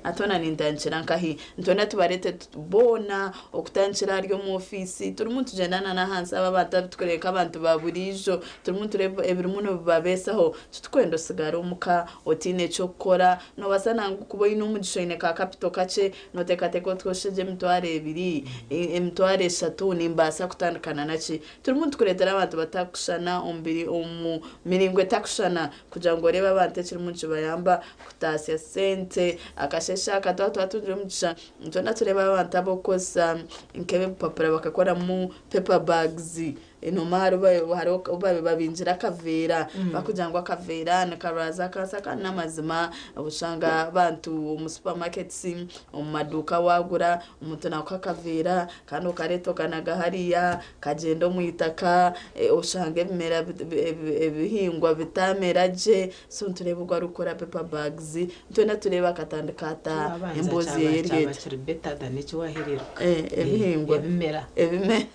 Hati hoona nintandikira nkahi? Nitwenda tubareete boona okutandikira ahari omu ofiisi, turimu nitugyenda na n'ahansi aba abantu abu turikureeba nk'abantu ba buriijo, turimu nitureeba ebirimu nibibabeesaho. Titurikwenda osigare omuka otaine ky'okukora. Noobaasa nangwa kuba oine omugisha oine ka capital kakye, nooteekateeka oti oshegye emitwaro ebiri, emitwaro eshatu nimbaasa kutandika na ki? Turimu nitukureetera abantu batakushushana omu miringo etakushushana kugira ngu oreebe abantu ekirimu nikibayamba kutaasya sente. Akasheeshe aka twaba twatungire omugisha nitwenda tureebe abantu abarikukozesa nk'ebipapura bakakoramu paper bags. Noomanya hariho obu baabaire babingire akaveera barikugira ngu akaveera nikarwaza kansa kandi n'amazima oshanga abantu omu supermarkets, omu maduuka waagura omuntu naakuha akaveera kandi okareeta okanaga hariya Kagyenda omu itaka oshanga ebimera ebihingwa bitamera gye so nitureeba ogu arikukora paper bags twena tureebe akatandika ata emboozi ye eri eti. Kiri better than eki wahereruka. Ebihingwa. Ebimera. Ebimera.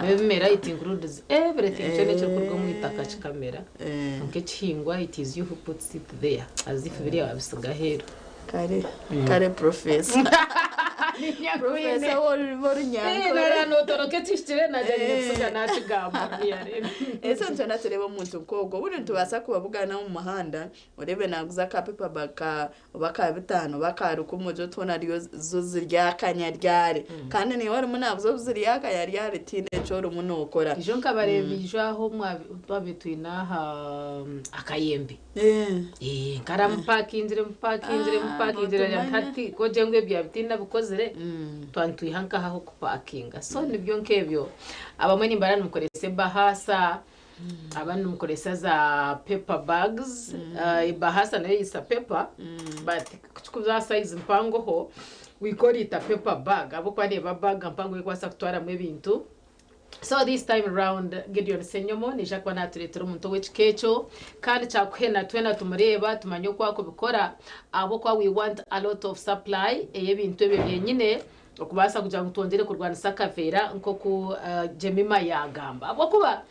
Ebimera it includes everything kyona ekirikuruga omu itaka kikamera. Kwonka ekihingwa it is you who puts it there as if biriya wabisiga aheeru. Kare kare professor. Professor w'orurimi orunyankore. Notoroka ekihikire nagira nyine kusiga nakigamba. Ese nitwenda tureebe omuntu nk'ogwo obundi nitubaasa kubabugana omu muhanda oreebe naguza aka paper bag ka oba ka bitaano oba ka rukumi ogire oti hoona ariyo zo ziri akanyaryare kandi naiwe orimu naguza obu ziri akanyaryare tihaine eki orimu nokora. Ijo nkabareeba ijo aho twabaire twine aha akayembe. Nkara mupakingire mupakingire mupakingire hati ku ogire ngu ebyo tinabikozire twaba nitwiha nkaha ah'okupakinga so nibyo nk'ebyo abamwe nimbara nimukoresa ebahaasa abandi nimukoresa za paper bags ebahaasa nayo is a paper but ku kirikuba aha size mpangoho we call it a paper bag ahabw'okuba neeba bag mpango ei orikubaasa kutwaramu ebintu. So this time round Gideon Ssenyomo naija kuba natureetera omuntu ow'ekika ekyo kandi kyakuhena twena tumureeba tumanye oku akubikora ahabw'okuba we want a lot of supply ey'ebintu ebyo byenyine okubaasa kugira ngu twongyere kurwanisa akaveera nk'oku Jemima yaagamba ahabw'okuba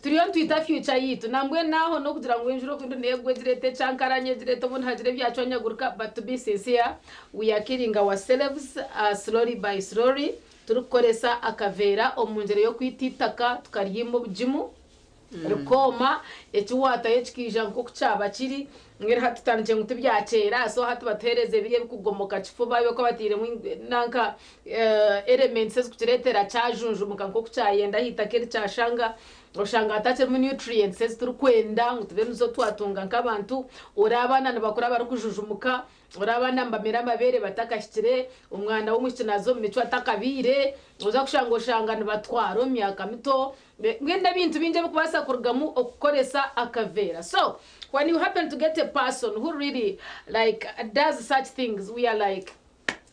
turiyo nitwita future yaitu nambwenu aho n'okugira ngu enjura obundi neegwa egireeta ekyankaranye egireeta obundi hagira ebyacwanyagurika but to be sincere we are killing ourselves slowly by slowly Turikukoresa akaveera omu ngyera y'okwita eitaka tukaryima obugimu rikooma, eki waatayo kikaija nk'oku kyaba kiri. Mbwenu hati tutandikire ngu tibyakyera so hati batuheereza ebiri ebirikugomoka kifuba ahabw'okuba batairemu nanka elements ezikukireetera kyajunjumuka nk'oku kyayenda aha itaka eri kyashanga. Oshanga hatakirimu nutrients ezi turikwenda ngu tube nizo twatunga nk'abantu. Ori abaana nibakura barikujujumuka. Ori abaana nibamera amabeere batakahikire, omwana w'omwishiki naaza omu micwe atakabaire, oza kushanga oshanga nibatwara omu myaka mito, mbwenu n'ebintu bingi ebirikubaasa kurugamu okukoresa akaveera. So, when you happen to get a person who really like does such things, we are like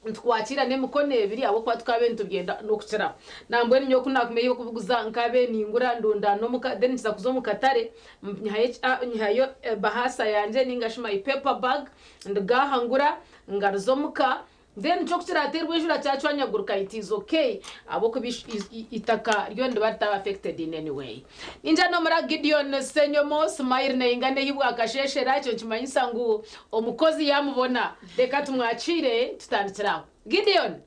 nitukwakiira n'emikono ebiri ahabw'okuba tukaabaire nitubyenda n'okukiraho. Nambwenu nyowe ku naakumanya eby'okubiguza nkaabaire ningura ndundaana omuka then nkiza kuza omu katare nyihayo ebahaasa yangye ninga shi my paper bag Ndigaaha ngura, ngaruza omuka, then nikyo ku kirateerwa enjura kyacwanyaguruka it is okay ahabw'okuba eitaka ryo niriba ritaba affected in any way. Ningira n'omura Gideon Ssenyomo, smile neingana ehi bwakasheeshera, ekyo nikimanyisa ngu omukozi yaamubona. Reka tumwakiire tutandikire aho. Gideon!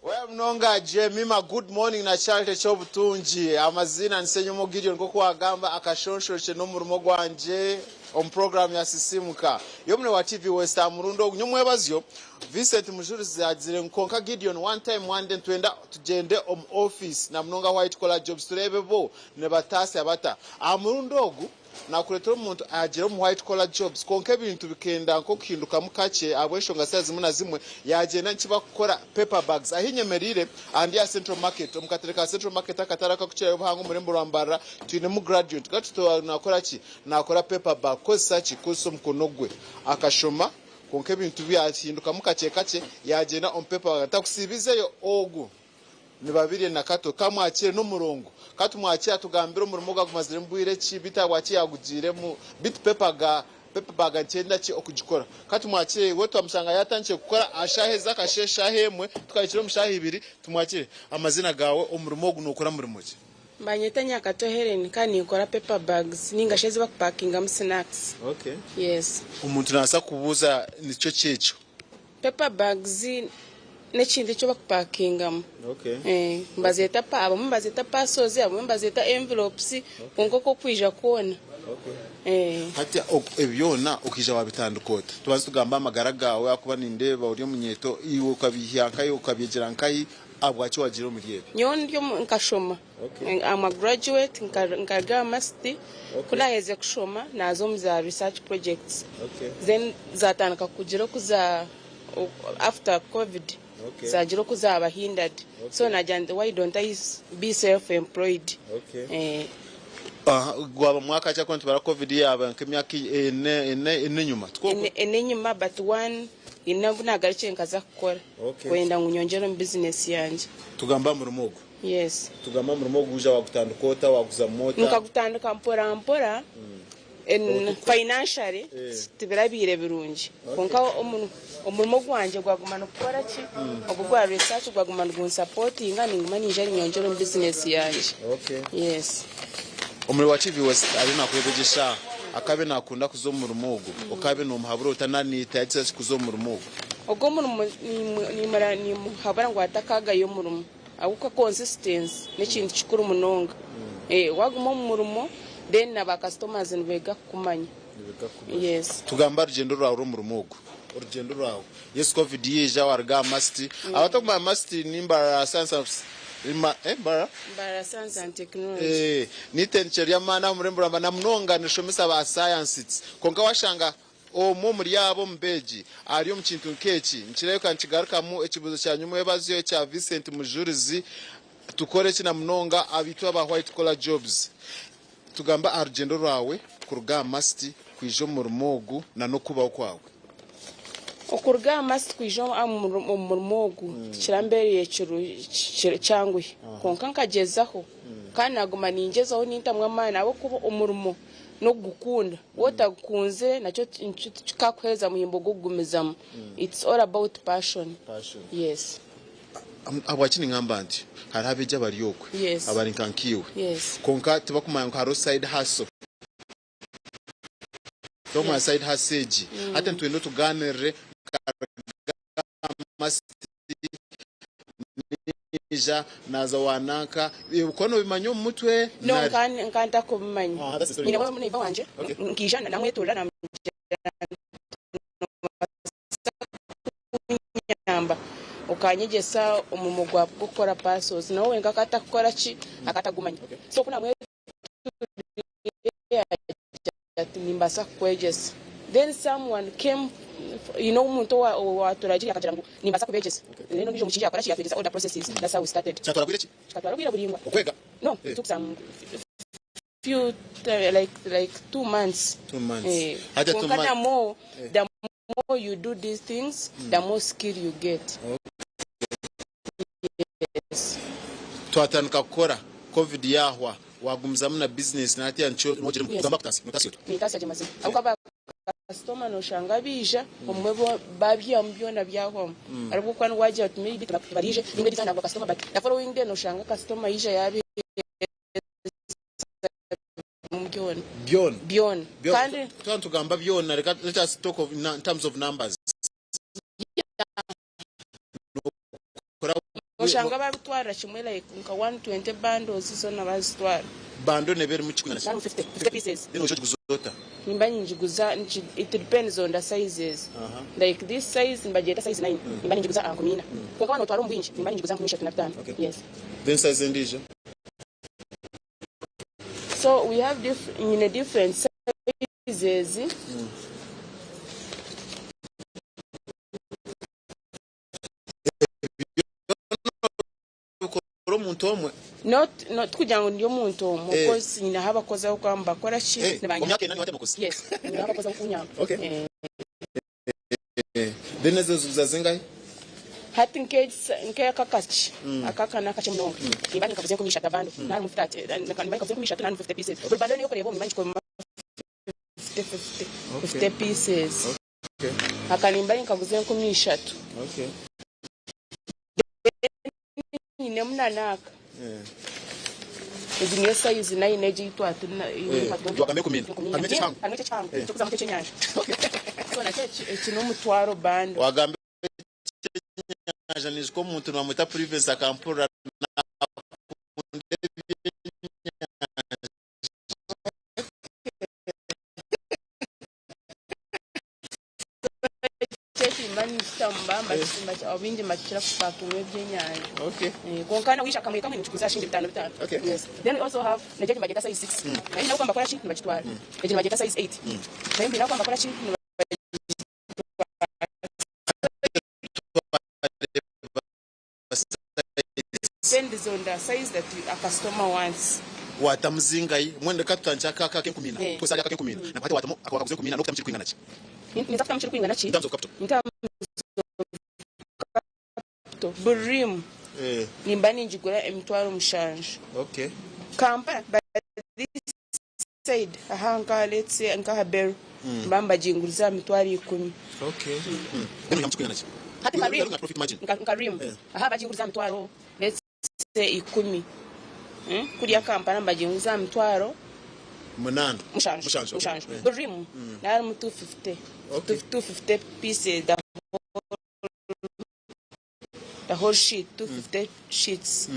Wewe munonga Jemima good morning na Charity Kyobutungi amaziina ni Ssenyomo Gideon nkoku wagamba akashonshorokye n'omurimo gwangye omu program ya Sisimuka y'omune wa TV West aha murundi ogu nyomwebazyo Vincent Mujurizi agizire ngu kwonka Gideon one time one day nitwenda tugyende omu office na munonga white collar jobs tureebe bo nibatasya bata aha murundi ogu Nakureetera omuntu agyire omu white collar jobs kwonka ebintu bikenda nk'okuhindukamu kakye ahabw'enshonga zitari zimwe na zimwe yagyenda nikibakukora paper bags. Ahi nyemereire aha ndi aha Central Market omu katare ka Central Market akatare akakukirayo obuhango omu rurembo rwa Mbarara twinemu graduate graduate nakora ki? Nakora paper bag kukozesa ki? Kukozesa omukono gwe akashoma kwonka ebintu byahindukamu kakye kakye yagyenda omu paper bag ntakusiibizeyo ogu. Nibabirye na Kato. Ka mwakire n'omurongo. Ka tumwakire atugambire omurimo ogu agumaziremu bwire ki, beitu ahabwaki yaagugiiremu, beitu pepa ga paper bag nikyenda ki okugikora. Ka tumwakire we twamushanga yaatandikire kukora aha shaaha ezi akasheeshe shaaha emwe, tukahikire omu shaaha ibiri, tumwakire. Amaziina gaawe, omurimo ogu nookora murimo ki? Nibanyeta Nyakato Hellen kandi ninkora paper bags ninga shi ezi bakupakingamu snacks. Okay. Yes. Omuntu nabaasa kubuuza nikyo ki ekyo? Paper bags n'ekintu eki bakupakingamu. Okay. Eh, nibazeeta pa abamwe nibazeeta parcels abamwe nibazeeta envelopes kwonka oku okwija kwona. Okay. Eh. Hati ebi byona okaija wabitandika ota? Tubanze tugambe amagara gaawe ahakuba nindeeba ori omunyeeto iwe okabihya nkahi okabyegyera nkahi ahabwaki wagiire omuri ebi? Nyowe ndi omu nkashoma. Okay. I'm a graduate nkaruga aha MUST ku naherize kushoma naaza omu za research projects Okay. then zatandika kugira oku za after covid Okay. zagira oku zaba hindered so Okay. nagira nti why don't I be self employed Okay. eh. Aha, gwaba mwaka ki ahakuba nitubara covid yaaba nk'emyaka ena ena ena enyima tikwo okwo? Ena enyima but one nyine obu nagarukire nkaza kukora Okay. kwenda ngu nyongyere omu business yangye. Tugambe aha murimo ogu. Yes. Tugambe aha murimo ogu waija wagutandika ota, waguza mu ota? Nkagutandika mpora mpora and financially tibirabaire birungi kwonka omurimo gwangye gwaguma nigukora ki ogu gwa research gwaguma nigunsapotinga ninguma ninyija ninyongyera omu business yangye. Okay. Yes. Omuri wa TV West ariyo nakureeba egi eshaaha akaabe nakunda kuza omu murimo ogu okaabe nomuhabura ota nari neyetagisa ki kuza omu murimo ogu? Ogu omurimo nimuhabura ngu atakagayo omurimo. Ahabw'okuba consistency n'ekintu kikuru munonga. Waguma omu murimo then na ba customers nibeega kukumanya. Yes. Tugambe aha rugyendo rwawe rw'omurimo ogu. Orugyendo rwawe. Yes covid yaija waruga aha MUST. Abatakumanya MUST ni Mbarara Science and eh Mbarara? Mbarara Science and Technology. Eh, n'itendekero ry'amaani aha murembo rwa Mbarara na munonga nirishomesa ba sciences. Kwonka washanga Omwe omuri abo omu beegi ari omu kintu nk'eki. Nikireebeka nikigarukamu ekibuuzo kya nyomwebazyo ekya Vincent Mujurizi, Tukore ki na munonga abaitwe aba White Collar Jobs? Tugambe aha rugyendo rwawe kuruga aha MUST kwija omu murimo ogu na n'okubaho kwawe. Okuruga aha MUST kwija omu murimo ogu tikirambeereire kyanguhi kwonka nkagyezaho kandi naguma ningyezaho nintamu amaani ahabw'okuba omurimo n'okugukunda. Waaba otagukunzire nakyo tikikakuheereza muhimbo gw'okugumizamu. It's all about passion. Yes. Ahabwaki ningamba ntyo? Hariho abeegi abari okwe Yes. abari nka nkaiwe Yes. kwonka tibakumanya ngu hariho side hustle. Tibakumanya side hustle egi. Hati nitwenda otugaanirire nkaruga aha masti Naija naaza wa nanka. Ebyo noobimanya omu mutwe No, nari? nka nka ntakubimanya. Ah, that's the story. Nyine wa neighbor wangye Okay. nkaija namweturira namugira nti nobaasa kunyamba okanyegyesa omurimo gwa gw'okukora parcels nawe wenka akaba atakukora ki akaba atagumanya so ku namweturire yagira ati nimbaasa kukwegyesa then someone came you know omuntu owaturagire akagira ngu nimbaasa kubeegyesa then ondiijo omukingi yakora ki yatwegyesa all the processes that's how we started. Kyatwara bwire ki Kikatwara obwire buraingwa. okwega? No, it took some few like like 2 months. 2 months. Eh, Hati two kwonka the more the more you do these things, the more skill you get. Yes. Twatandika kukora, covid yahwa, wagumizamu na bizinesi na hatiya nikyo ogirimu. Yes. Tugamba kutaasya, notaasya ota? Nintaasya gye mazima. Ahabw'okuba ba kasitoma noshanga baija obumwe bo babyihamu byona byahwamu. Ahabw'okuba niwagira oti maybe tibaraije ninga eriizooba nagwa kasitoma but the following day noshanga kasitoma yaija yabiheereza byona. Byona? Byona. Byona. Kandi Twaba nitugamba byona, reka let us talk of in terms of numbers. Nokora Oshanga babitwarira kimwe like nka 120 bundles zona bazitwara. Bundle neba erimu kikumi na 150, 50 pieces. Then noija ogiguza ota? Nimba ningiguza it depends on the sizes. Like this size nibagyeta size 9 nimba ningiguza aha 14. Kwonka waba notwara omu bwingi nimba ningiguza 35. Okay. Yes. Then size endiijo? So we have diff nyine different sizes. Nobikora omuntu omwe? Not not tikugira ngu ndi omuntu omwe Eh. coz nyineho abakozi abakuba nibakora ki Eh, nibanyamba. omu myaka ena niwe hati omukozi? Yes, nyineho abakozi abakunyamba. Okay. Eh. Then ezo oziguza zingahi? Hati nk'egi nk'aka akakye aka aka n'akakye munonga nimba ninkaguza 3000 a bundle narimu 30 nimba ninkaguza 3000 narimu 50 pieces buri bundle ei orikureeba omu nimba ningikora 50 50 Okay. 50 pieces. Okay. Aka nimba ninkaguza 3000. Okay. Then nyinemu na n'aka. Eh. Egi niyo size nine egi ei twaba turi nayo. Wagamba enkumi ina. Harimu ekyekihango? Harimu ekyekihango ekyokuzamu nk'ekyenyanja. So nakyo eki eki n'omutwaro bundle. Wagamba ekyenyanja niijuka omuntu nibamweta Privence akampurira nakunda ebyenyanja. Ekyekimba ninkitamba obingi mbakikira kupakinga ebyenyanja Okay. Kwonka na wisha kamwe kamwe nikiguza shilingi bitano bitano. Okay. Yes. Then we also have nekyo nibagyeta size 6. Nayo nabo mbakora ki nibakitwara. Egi nibagyeta size 8. Nayo mbwenu nabo mbakora ki Depends on the size that you, a customer wants. Watamu zingahi? Mbwenu reka tutandikye aka aka ak'enkumi ina. Tukozese ahari aka ak'enkumi ina. Nabwo hati watamu ako wakaguza enkumi ina n'okutamu kirikwingana ki? Ninza kutamu kirikwingana ki? In terms of capital. In terms of capital. Buri rimu nimba ningigura emitwaro mushanju. Okay. Kampala but this side aha nka let's say nka aha Bero nimba nibaginguriza aha mitwaro ikumi. Okay. Then oihamu kirikwingana ki? Hati nka You're rim looking at profit margin. nka rim aha baginguriza aha mitwaro let's say ikumi. Kuriya Kampala nibaginguriza aha mitwaro Munaana. mushanju. Mushanju. Okay. Mushanju. Buri rim harimu 250. Okay. 250 pieces the whole the whole sheet 250 sheets.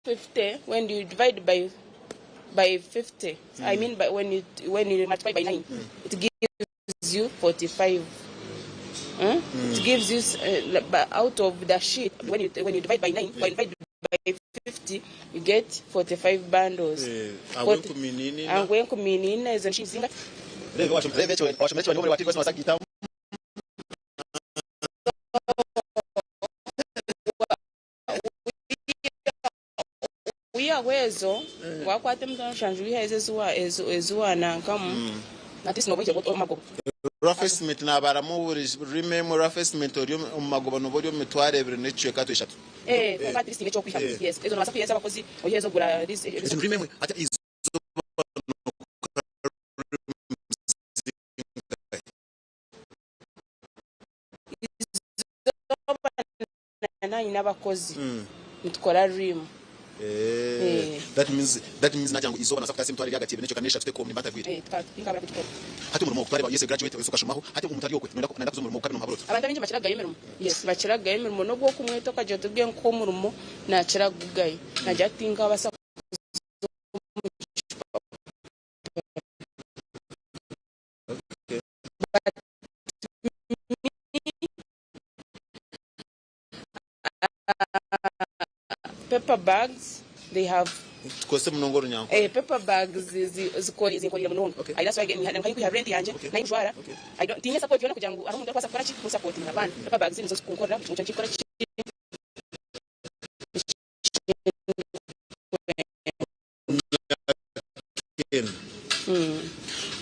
250 when you divide by by 50 I mean by when you when you multiply by 9 it gives you 45. It gives you out of the sheet when you when you divide by 9 when you divide by 50 you get 45 bundles. Ago enkumi ina ina. Ago enkumi ina ina ezo ni zingahi? Reeba reeba ekyo washomire ekyo bari omu wativa kugiitamu. Wihaho ezo, wakwata emitwaro mushanju wihaho ezo ezi wanankamu, at least noba oihire omu magoba. Rough estimate nabaramu buri rurimi emwe rough estimate ori omu magoba noba ori omu mitwaro ebiri n'ekicweka to eshatu. Kwonka at least haine eky'okwihamu. Yes, ezo nobaasa kwiha ez'abakozi, oihe ez'okugura these. Egi ni rurimi emwe hati eizooba nokora rurimi zingahi? Eizooba na nyine abakozi nitukora riimu. That means that means nagira ngu eizooba nobaasa kutaasa emitwaro eri ahagati y'ebiri n'ekicweka n'eshatu take home nimba ntagwire. Tinkabura kugikora. Hati omurimo ogu twareeba yes graduate oyose okashomaho hati omuntu ari okwe nayenda nayenda kuza omu murimo ogu kandi nomuhabura ota? Abantu abaingi nibakira kugayo emirimo. Yes bakira kugayo emirimo n'obu okumweta okagira oti bwe nkuhe omurimo nakira kugugayo. Nagira ati tinkabaasa kuza omu kipapura. But me Paper bags they have. Tukozese munonga orunyankore. Eh, paper bags zinkorire munonga. Okay. I that's why nka kwiha rent yangye Okay. nayijwara. Okay. I don't tinyine support yoona kugira ngu hariho omuntu arikubaasa kukora ki kunsapotinga hapana. Paper bags nizo zikunkorera buri kimwe kyona nkikora.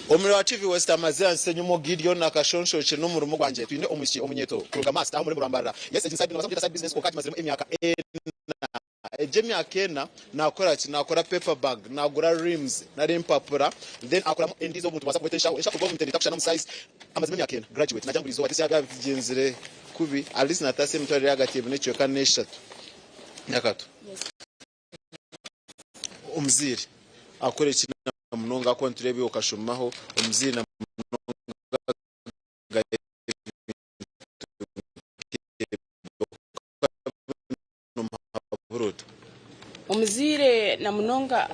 Omuri wa TV West amaze ahansi enyima Gideon akashonshokye n'omurimo gwangye twine omwishiki omunyeto kuruga Mast aho omuri Mbarara. Yes egi ni side nobaasa kugyeta side business kwonka agimaziremu emyaka ena. Egi emyaka ena nakora ki? Nakora paper bag, nagura reams nari empapura then akoramu endiijo obu nitubaasa kweta enshaho. Enshaho kuruga omu mitende etakushushana omu size. Amaziremu emyaka ena graduate nagira ngu buri izooba this year byagyenzire kubi at least nataasa emitwaro eri ahagati y'ebiri n'ekicweka n'eshatu nyakatu. Omuzaire akora eki na munonga ahakuba nitureeba iwe okashomaho, omuzaire na munonga agaya ebintu nk'ebyo nomuhabura ota? Omuzaire na munonga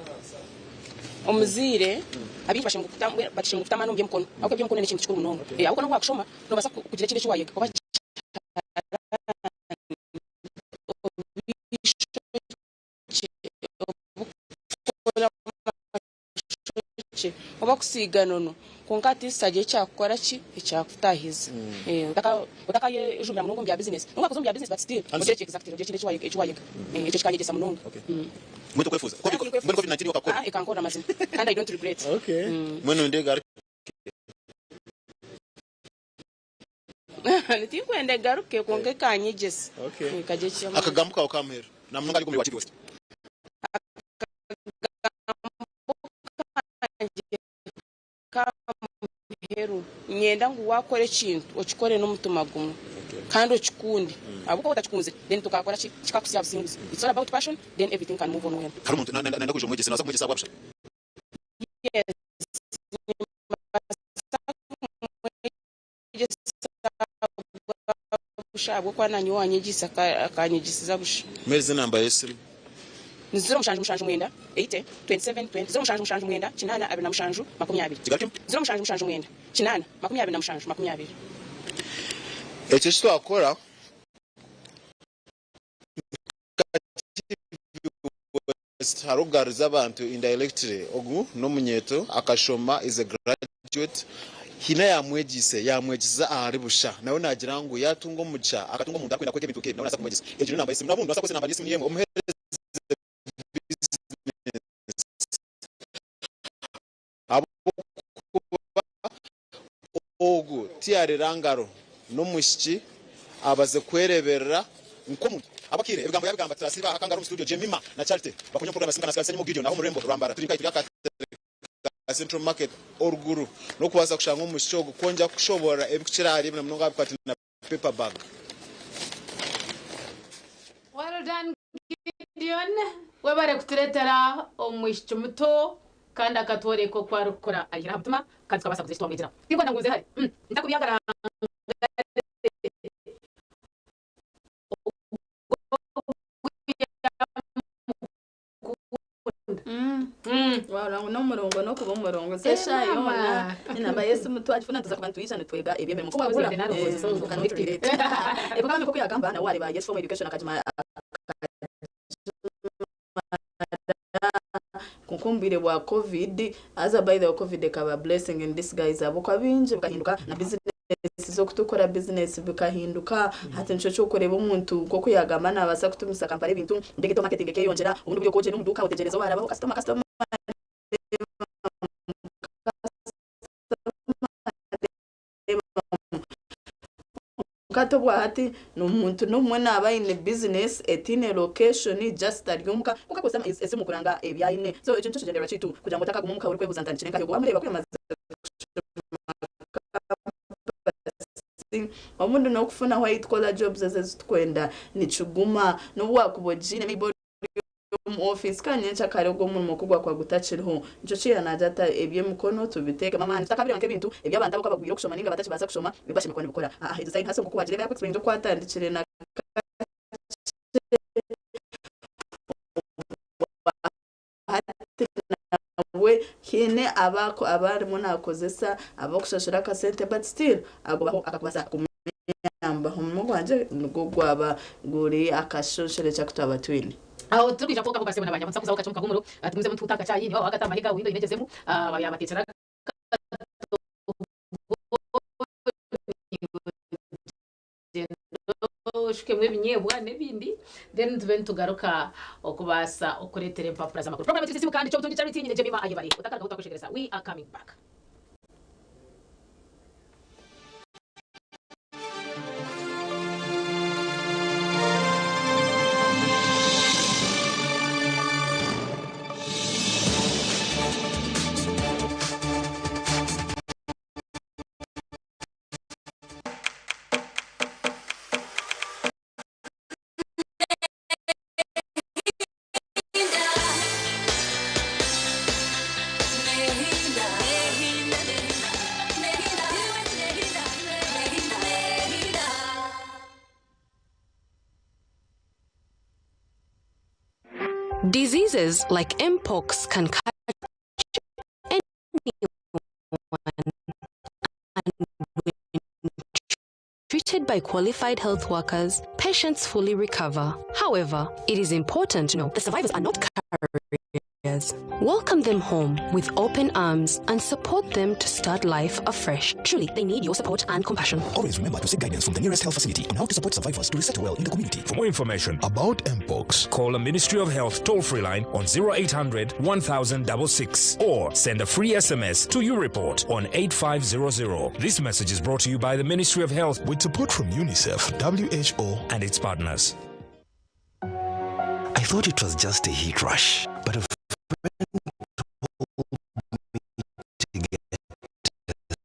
omuzaire abaingi bashemereire kuta amaani omu by'emikono ahabw'okuba eby'emikono n'ekintu kikuru munonga ahabw'okuba n'obu wakushoma nobaasa kugira ekindi eki wayega oba obukora amashokye oba kusiiga nono kwonka at least hagire ekyakukora ki ekyakutahiza otakayejumbira munonga omu bya bizinesi nobu wakuza omu bya bizinesi but still ogire eki exactly ogire ekintu eki wayega ekyo kikanyegyesa munonga. Mbwenu tokwefuuza? Mbwenu covid 19 yo ekakukora? Ekankorera mazima kandi I don't regret. Mbwenu ndeega. Tinkwenda egaruke kwonka ekanyegyesa. Ekagira eki yamanya. Akagambo kawe ka muheru na munonga ari omuri wa TV West. Akagambo kangye ka muheru, niinyenda ngu waakora ekintu okikore n'omutima gumwe. Kandi okikunde ahabw'okuba waaba otakikunzire then tokaakora ki? Kikakuhitsya aha businguzi. It's all about passion then everything can move on well. Hariho omuntu nayenda kwija omwegyese, nabaasa kumwegyesa ahabwa busha? Yes, nimbaasa kumwegyesa ahabwa busha ahabw'okuba naanye owaanyegyise akanyegyesiza busha. Mpereza enamba y'esimu. Ni 0779 80 27 20, 0779 8 27 20, Kigarukemu. 0779 8 27 20. Ekyo eki twakora nka TV West hariho kugaruza abantu indirectly. Ogu n'omunyeeto akashoma is a graduate haine ayamwegyeise yamwegyeseza ahari busha nawe nagira ngu yatunga omugisha akatunga omuntu arikwenda kwega ebintu nk'ebi nawe nabaasa kumwegyesa. Egyo niyo namba y'esimu nabundi nobaasa kukozesa enamba y'esimu niyo emwe omuhereze bizinesi ahabw'okuba ogu tiyarira ngaro n'omwishiki abaze kwereberera nk'omuntu. Abakaire ebigambo yabigamba turasiiba aha Kangaroo omu studio Jemima na Charity bakunywa omu program ya Simuka na Sikaali Senyimo Gideon aho omu rurembo rwa Mbarara turi nkahi turi aha katare ka Central Market oruguru n'okubaasa kushanga omwishiki ogu kwongyera kukushoboorora ebikukira ahari ebi na munonga aha bikwataine na paper bag. Well done Gideon, webare kuturetera omwishiki muto kandi akatworeka oku arikukora ayihire aha mutima kandi tukabaasa kugira eki twamwegyeraho. Tinkwenda ngu nze hare, ntakubyagara Warora ngu n'omurongo n'okuba omurongo so eshaaha yoona enamba y'esimu twagifuna nituza kuba nitwija nitwega eby'emirimo nk'oku nk'oku yagamba nawe wareeba yes formal education akagimara kwonka omu bwire bwa covid haza by the way covid ekaba blessing in disguise ahabw'okuba bingi bikahinduka na business z'okutukora bizinesi bikahinduka. Hati nikyo ky'okureeba omuntu nk'oku yaagamba naabaasa kutumisa kampani ebintu, digital marketing ekeyongyera, obundi buryo ku ogyenda omu duuka otegyereza owaarabaho kasitoma, kasitoma areebamu, kasitoma areebamu. Kwonka hati obwa hati omuntu n'obumwe naaba aine bizinesi etaine location just ari omuka kwonka akozesa esimu kuranga ebi aine. So ekyo nikyo kigyendererwa kyaitu kugira ngu otakaguma omuka orikwebuuza ntandikire nkahi. Ogwo waamureeba ku yamazire kushoma campus obundi n'okufuna white collar jobs ezi eziturikwenda nikiguma n'obu waakuba ogiine maybe ori omu ofiisi kandi nyencakare ogwo omurimo ku gwakuba gutakiriho. Nikyo kiiha naagira ati eby'emikono tubiteekemu amaani tutakabireba nk'ebintu ebi abantu abarikuba bagwire okushoma nainga batakibaasa kushoma ebi bashemereire kuba nibikora. Aa egyo side hustle nk'oku waagireeba yaaku explaininga oku atandikire na kakye obwahati nawe haine abu arimu naakozesa abarikushashura akasente but still agobaho akakubaasa kumuyamba. Omurimo gwangye nigwo gwaba guri akashonshorekye aku twaba twine. Aho turikwija kwogaho basebo na banyabo nituza kuzaho kakye omu kahumuro tugumizemu nituhuta akacaayi niiwe waaba wakata amahega windo oine egyezemu yaabateekyera oshukemu ebinyeebwa n'ebindi then tube nitugaruka okubaasa okureetera empapura z'amakuru. Program eturi Sisimuka ndi Kyobutungi Charity nyine Jemima Ayebare. Otakarugaho twakweshegereza. We are coming back. Diseases like mpox can catch anyone and when treated by qualified health workers, patients fully recover. However, it is important to know the survivors are not carriers. Welcome them home with open arms and support them to start life afresh. Truly, they need your support and compassion. Always remember to seek guidance from the nearest health facility on how to support survivors to resettle well in the community. For more information about Mpox, call the Ministry of Health toll-free line on 0800 1066 or send a free SMS to U-Report on 8500. This message is brought to you by the Ministry of Health with support from UNICEF, WHO, and its partners. I thought it was just a heat rush, but a friend told me to get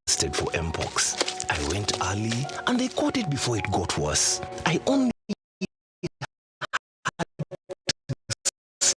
tested for Mpox. I went treatment early and they caught it before it got worse. I only had to stay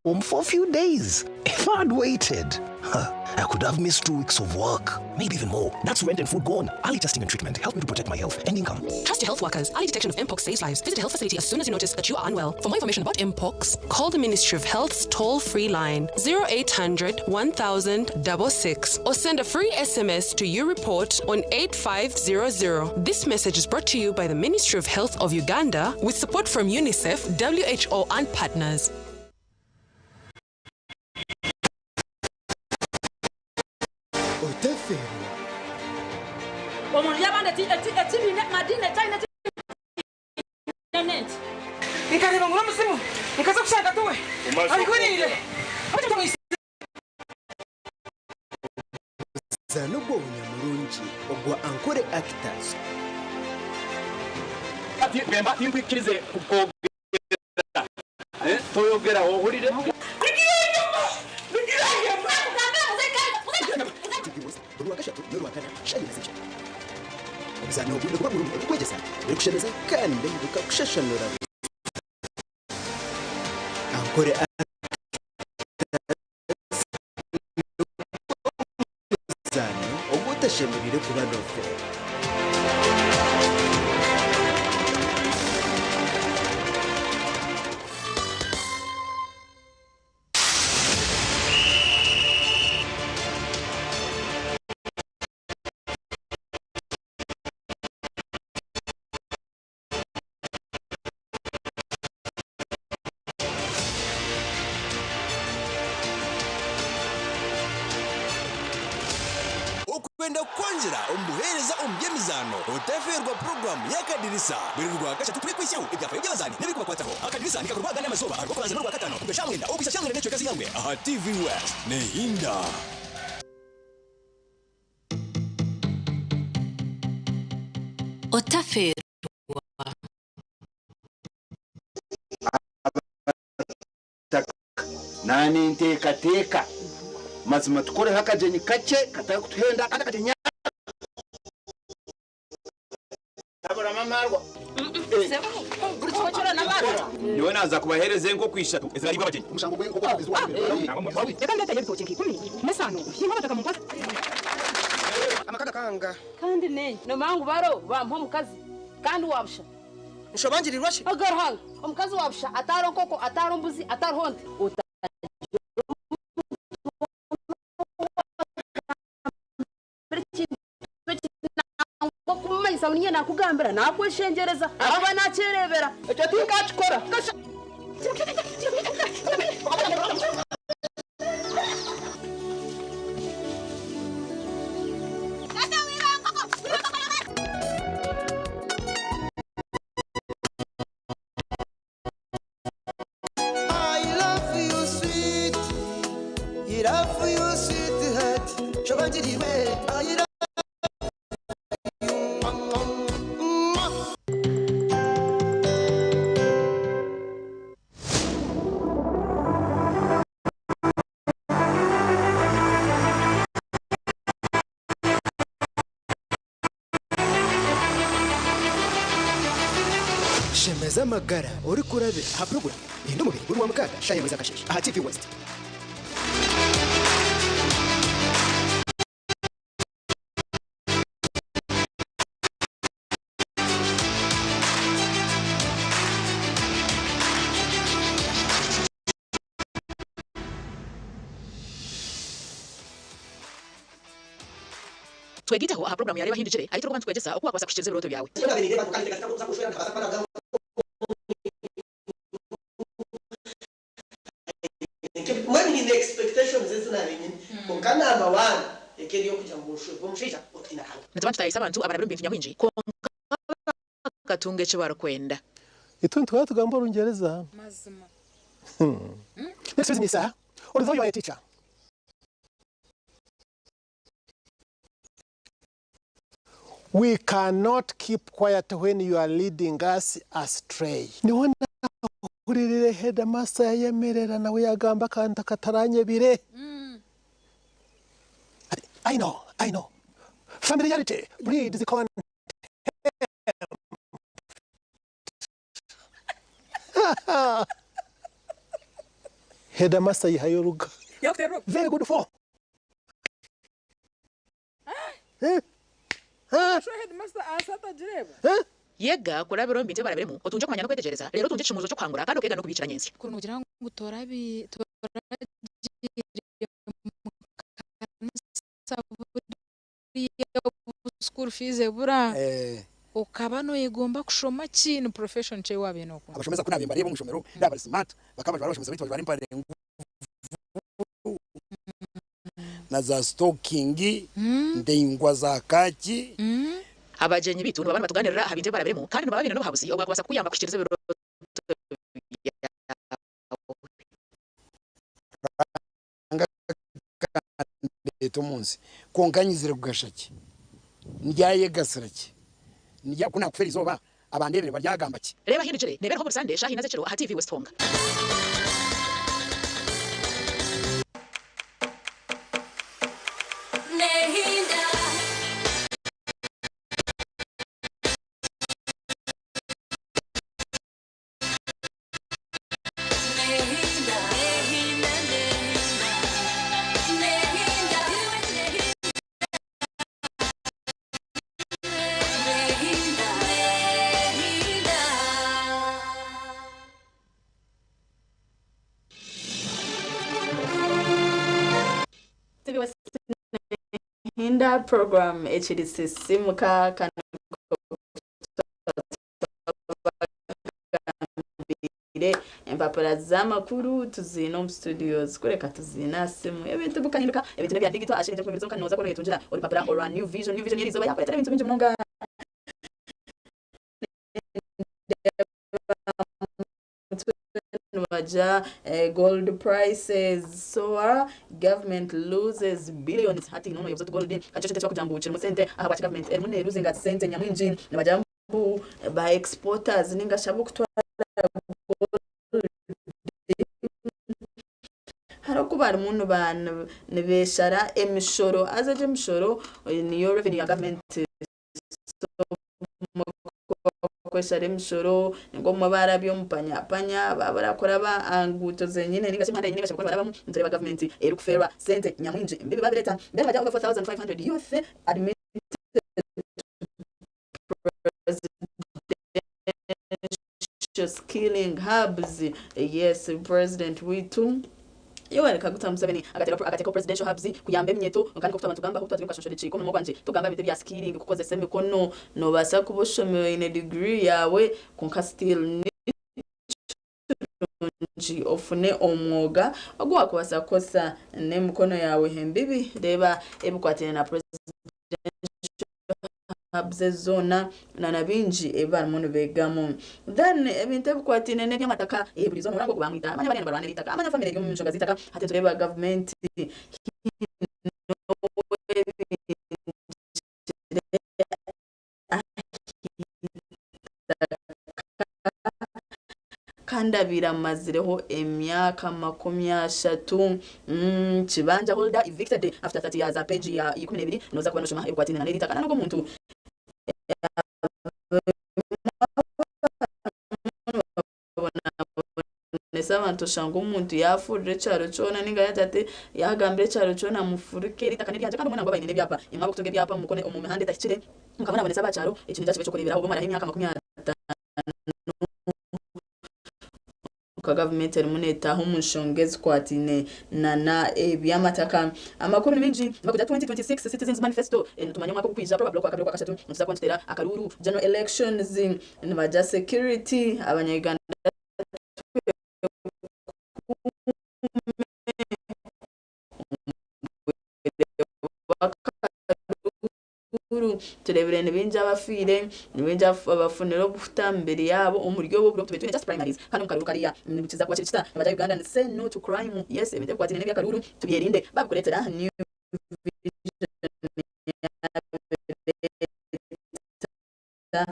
home for a few days. If I'd waited, huh, I could have missed 2 weeks of work, maybe even more. That's rent and food gone. Early testing and treatment helped me to protect my health and income. Trust your health workers. Early detection of Mpox saves lives. Visit a health facility as soon as you notice that you are unwell. For more information about Mpox, call the Ministry of Health's toll-free line 0800 1000 66 or send a free SMS to U-Report on 8500. This message is brought to you by the Ministry of Health of Uganda with support from UNICEF, WHO and partners. Otafeerwa. Omuntu yabanda ekibiina madiini ekyalina ekinene nti. Nkareeba ngu n'omuzimu, nkaza kushanga tiwe ahuriire. Omuzaano gw'obunyamurungi ogwa Ankole Actors. Bemba tinkwikirize kukwogera toyogera ohurire. TV West buri Rwakashatu n'Orwakana shaaha ibiri z'ekiro. Omuzaano ogu niguba gurimu ebirikwegyesa, ebirikushemeza kandi bikakushashanura. Ankole Actors nigwo muzaano ogu otashemereire kuba noofeerwa. Okwenda kukwongyera omu buheereza omu by'emizaano, otafeerwa puroguraamu y'Akadirisa buri Rwakashatu turikwihisyaho ebyafaayo by'abazaani n'ebirikubakwataho. Akadirisa nikakorwa agandi amazooba Arw'okubanza n'Orwakataano kuruga shaaha mwenda okuhitsya shaaha mwenda n'ekicweka z'eihangwe aha TV West. Nehinda! Otafeerwa. Naninteekateeka mazima tukoreho akagyenyi kakye katarikutuhenda kandi akagyenyi Taburamu amaarwa. Nyowe naaza kubaheereza enkoko ishatu ezirariibwa abagyenyi. Omushango gw'enkoko Reka ndeeteyo ebitookye nka ikumi n'esaano y'abataka mumpoze. Amaka gakanga. Kandi nenki nomanya ngu baro bamuha omukazi kandi wabusha. Nshobangirirwa shi? Aga Ruhanga, omukazi wabusha atariho nkoko, atariho mbuzi, atariho nte. Okumumanyisa ngu niinye naakugambira, naakweshengyereza ahakuba naakyereebera. Ekyo tinkakikora. I love you sweet, I love you sweetheart. Shobangiriwe, I love you. Mwah. Shemeza amagara orikurabira aha puroguraamu Rinda Omubiri buri Rwamukaaga shaaha emwe z'akasheeshe aha TV West. Twegiteho aha puroguramu ya Reeba Hindukire ahu turikuba nitukwegyesa oku waakubaasa kuhikiiriza ebirooto byawe. Mbwenu nyine expectations ezi naabaire nyine kwonka number one eka eri ey'okugira ngu nshwerwe omushaija otiina Ruhanga. Nituba nitutaayaayisa abantu abarabire omu bintu nyamwingi kwonka bakatunga eki barikwenda. Itwe nituhora tugamba Orungyereza. Mazima. Excuse me, sir. Although you are a teacher, We cannot keep quiet when you are leading us astray. Niho nahuririire headmaster yayemerera nawe yagamba akantu akataranyebire. Ati, I know, I know. Familiarity breeds contempt. Headmaster yihayo oruga. Very good for. Yega kurabira omu bintu ebi barabiremu, otungye okumanya n'okwetegyereza, reero otungye ekishumuuzo ky'okuhangura kandi okeega n'okubiikira nyentsya. Kuri noogira ngu toragiire omu kanisa buriya obu school fees ebura, okaba noyegomba kushoma ki? Ni profession ki ei waabaire nookunda? Abashomesa ku naabaire mbareeba omu ishomero ndaaba bari smart, bakaba bajwara abashomesa baitu bajwara empare ngufu na za sitokingi ndaingwa za kaaki. Abagyenyi baitu nibaba nibatugaanirira aha bintu ebi barabiremu kandi nibaba baine n'obuhabuzi obwakubaasa kukuyamba kuhikiiriza ebirooto byawe. Ruhanga akandeeta omu nsi, kwonka nyizire kugasha ki? Ndyayegasira ki? Ku naakufa erizooba, abandeebire baryagamba ki? Reeba Hindukire neebeeraho buri Sande shaaha ina z'ekiro aha TV West Honga. Hinda program ekiri sisimuka kandi Twabagambire empapura z'amakuru tuziine omu studios kureka tuziine aha simu ebintu bikahinduka ebintu n'ebya digital ashemereire kwebembeza omuka noza kuba noyetungira orupapura orwa New Vision. New Vision y'erizooba yakureetera ebintu bingi munonga. Nibagira gold prices soar, government loses billions hati haine omuyobozi oti gold hati ekyo ekyokugira ngu kirimu sente ahabwaki government erimu neruzinga sente nyamwingi nibagira ngu ba exporters ningashi abokutwara gold hariho oku barimu nibeshara emishoro haza egyo emishoro niyo revenue ya government. Kweshara emishoro ninga obumwe barabya omu panyapanya baba barakuraba aha nguuto zenyine ninga shi emihanda yenyine ei bashemereire kuba nibarabamu nitureeba gavumenti erikufeerwa sente nyamwingi mbibi babireeta then hagira over 4500 youth admitted to presidential skilling hubs yes president waitu Yoweri Kaguta Museveni akateekaho Presidential Hubs kuyamba eminyeto kandi nk'oku twaba nitugambaho twaba turi omu kashonshorekye k'omurimo gwangye tugamba aha bintu ebya skilling kukozesa emikono nobaasa kuba oshomire oine degree yaawe kwonka still ni kirungi ofune omwoga ogu wakubaasa kukozesa n'emikono yaawe embibi reeba ebikwatiraine na Presidential Hubs ezi zoona na na bingi ebi barimu nibeegamu. Then ebintu ebikwataine n'ebyamataka buri izooba nohurira ngu ogu bamwita manya bariya nibarwanira eitaka manya family eri omu nshonga z'eitaka hati nitureeba gavumenti haine ou ebingire aha itaka kandi abaire amazireho emyaka 30. Kibanja holder evicted after 30 years aha page ya 12 noza kuba noshoma ebikwataine na n'eri itaka n'ogu omuntu Nibabonabonesa abantu oshanga omuntu yafurira ekyaro kyona ninga yagira ati yagambira ekyaro kyona mufuruke eri itaka n'eryangye kandi omwe nangwa baine n'ebyapa imwe abarikutunga ebyapa mumukone omu mihanda etahikire mukabonabonesa aba kyaro eki nikyo kiba ekyokureberaho oba omaraho emyaka 50. Nka gavumenti erimu netaaha omu nshonga ezikwataine nana ebyamataka. Amakuru ni maingi nibakugira 2026 Citizens Manifesto nitumanya omwaka ogukwija probably okwakabiri okwakashatu nituza kuba nituteera akaruuru General Elections nibagira security abanya Uganda twekuume omu bwire bw'akaruuru. Tureebire ni baingi abafiire, ni baingi abafunire obuhuta aha mibiri yaabo omuri obu obwire obu tubaire twine just primaries kandi omu karuuru kariya nikiza kuba kiri kita? Nibagira Ugandans say no to crime yes ebintu ebikwataine n'eby'akaruuru tubyerinde baabikureetera New Vision yaabireeta aha.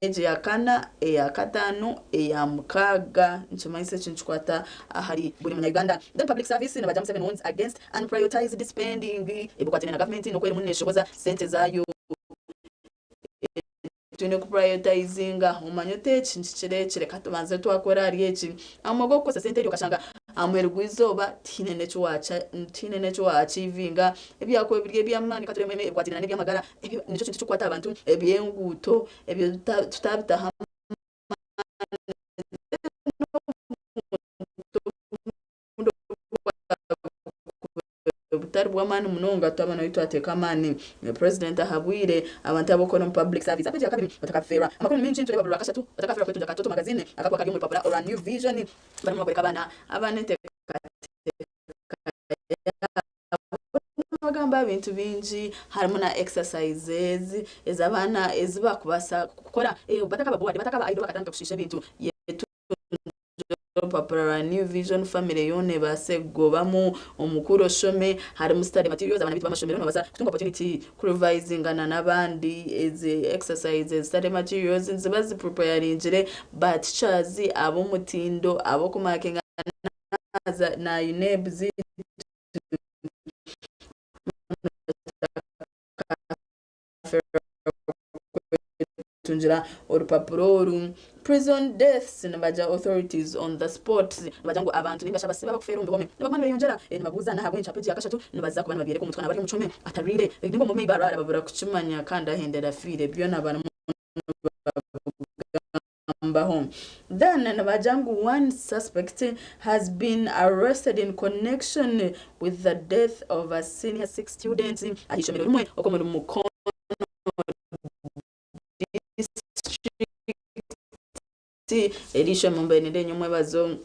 Egi ya kana, eya kataano, eya mukaaga nikimanyisa eki nikikwata ahari buri munya Uganda. Then public service nibagira Museveni warns against unprioritised spending ebikwataine na gavumenti n'oku erimu neshohoza sente zaayo. Twine ku prioritizinga omanye oti eki nikikira eki reka tubanze twakora ahari eki. Ahamwe gw'okukozesa sente eryo okashanga aha muheru gw'eizooba tihaine n'eki tihaine n'eki wa achievinga. Ebyakuba biri eby'amaani ka tureebe ebikwataine n'eby'amagara ebyo nikyo kintu kirikukwata aha bantu, eby'enguuto ebyo tutabitaho amaani butari bw'amaani munonga twaba nayo twateeka amaani. Purezidenti ahabwire abantu ab'okukora omu public service. Aha peegi ya kabiri otakafeerwa amakuru ni maingi nitureeba buri Rwakashatu otakafeerwa kwetungira ka Toto Magazine akakuba kari omu rupapura orwa New Vision barimu nibakoreka abaana abaana enteekateeka yaabo nibagamba aha bintu bingi harimu na exercises ez'abaana ezi bakubaasa kukora batakaba bored batakaba idle bakatandika kushiisha ebintu. Orupapura rwa New Vision Family yoona ebaase kugobamu omukura oshome. Harimu study materials, abaana baitu b'amashomero nibabaasa kutunga opportunity ku revisingana n'abandi. Ezi exercises, study materials niziba zi preparingire ba teachers ab'omutindo ab'okumakinga na UNEB zaitu. Kwetungira orupapura oru. Prison deaths nibagira authorities on the spot nibagira ngu abantu ningashi abasibe abakufeera omu bihome nibaguma nibeyongyera nibabuuza nahabwenki aha page ya kashatu nibaza kuba nibabyereka omuntu kandi aba ari omu kihome atarwire ninga omu maybe arwara babura kukimanya kandi ahendera afiire byona barimu nibabigambaho. Then nibagira ngu one suspect has been arrested in connection with the death of a senior six student aha ishomero rimwe okwo omuri Mukono District. Eri ishomero mbainire enywe omwebazo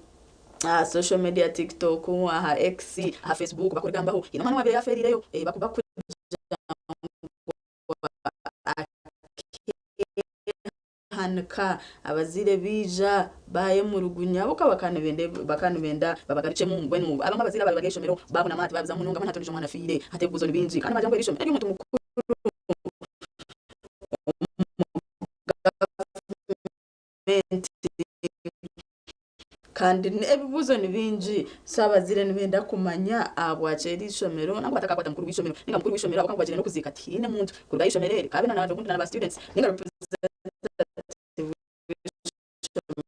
aha social media TikTok, aha X, aha Facebook bakurigambaho. Haine omwana owabaire yafeerireyo bakugira ngu akeehanika abazaire baija bayemurugunya bo bakaba nibenda babagarukyemu mbwenu abamwe abazaire ababaire bari aha ishomero babunama tibabizamu munonga mbwenu hati ondiijo omwana afiire hati ebibuuzo nibingi kandi nibagira ngu eri ishomero n'ery'omuntu mukuru. Omu gavumenti kandi ebibuuzo ni bingi so abazaire nibenda kumanya ahabwaki eri ishomero nangwa batakakwata mukuru w'eishomero ninga mukuru w'eishomero ahabw'okuba ngu bagiire n'okuziika tihaine muntu kuruga aha ishomero eri kaabe na obundi na ba students ninga representative w'eishomero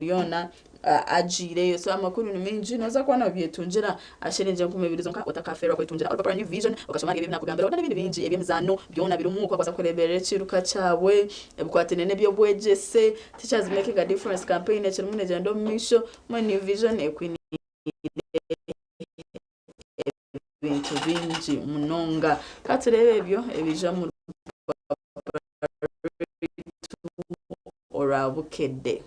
ryona agiireyo so amakuru ni maingi noza kuba nobyetungira aha shiringi 2000 zonka otakafeerwa kwetungira orupapura New Vision okashoma ahari ebi ebinakugambiraho n'ebindi bingi eby'emizaano byona birimu oku wakubaasa kureeberera ekiiruka kyawe ebikwataine n'eby'obwegyese Teachers Making a Difference campaign ekirimu negyenda omu maisho mbwenu New Vision ekwiniire ebintu bingi munonga ka tureebe ebyo ebiija omu rupapura rwaitu orwa Bukedde.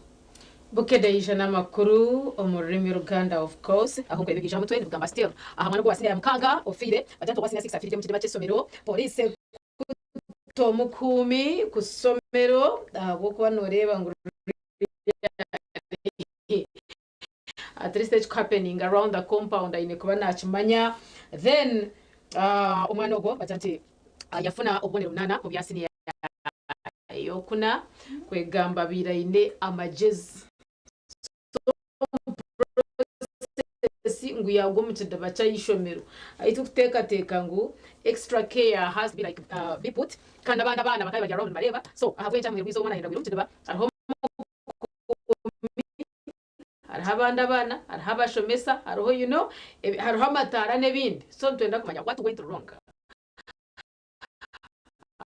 Bukedde yaija n'amakuru omu rurimi Ruganda of course. Ahu nkureeba ebiija aha mutwe nibigamba still aha mwana ogu owa siniya ya mukaaga ofiire bagira nti owa siniya six afiirire omu kidiba ky'eishomero. Police ekuta omukuumi ku somero ahabw'okuba noreeba ngu At least ekiku happening around the compound aine kuba nakimanya then omwana ogwo bagira nti yafuna obubonero munana omu bya siniya eyokuna kwegamba abaire aine amagyezi so omu process ngu yagwa omu kidiba ky'eishomero ahu turikuteekateeka ngu extra care has to be like be put kandi abandi abaana bakaba bari around nibareeba so ahabw'enki aha muheru gw'eizooba omwana ayendagwire omu kidiba hariho Hariho abandi abaana, hariho abashomesa, hariho you know, hariho amataara n'ebindi. So nitwenda kumanya what went wrong.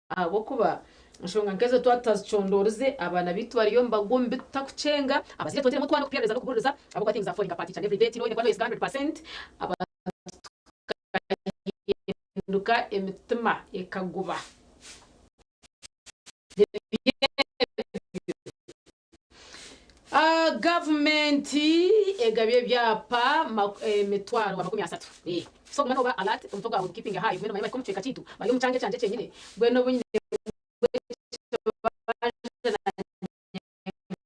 Ahabw'okuba enshonga nk'ezo twaba tutazicondoorize, abaana baitu bariyo nibagwa omu bi tutarikukyenga. Abazaire twongyeremu otwana okupeerereza n'okubuuririza ahabw'okuba things are falling apart each and every day. Tihaine oine kuba noyesiga 100%. Abantu tukahinduka emitima ekaguba. Gavumenti egabye ebyapa emitwaro 30. So guma noba alert omutwe gwawe gu keepinge high ogume nomanya bahika omu kicweka kyaitu bari omu kyanga ekyangye kyenyine mbwenu obu nyine ekibanja nanye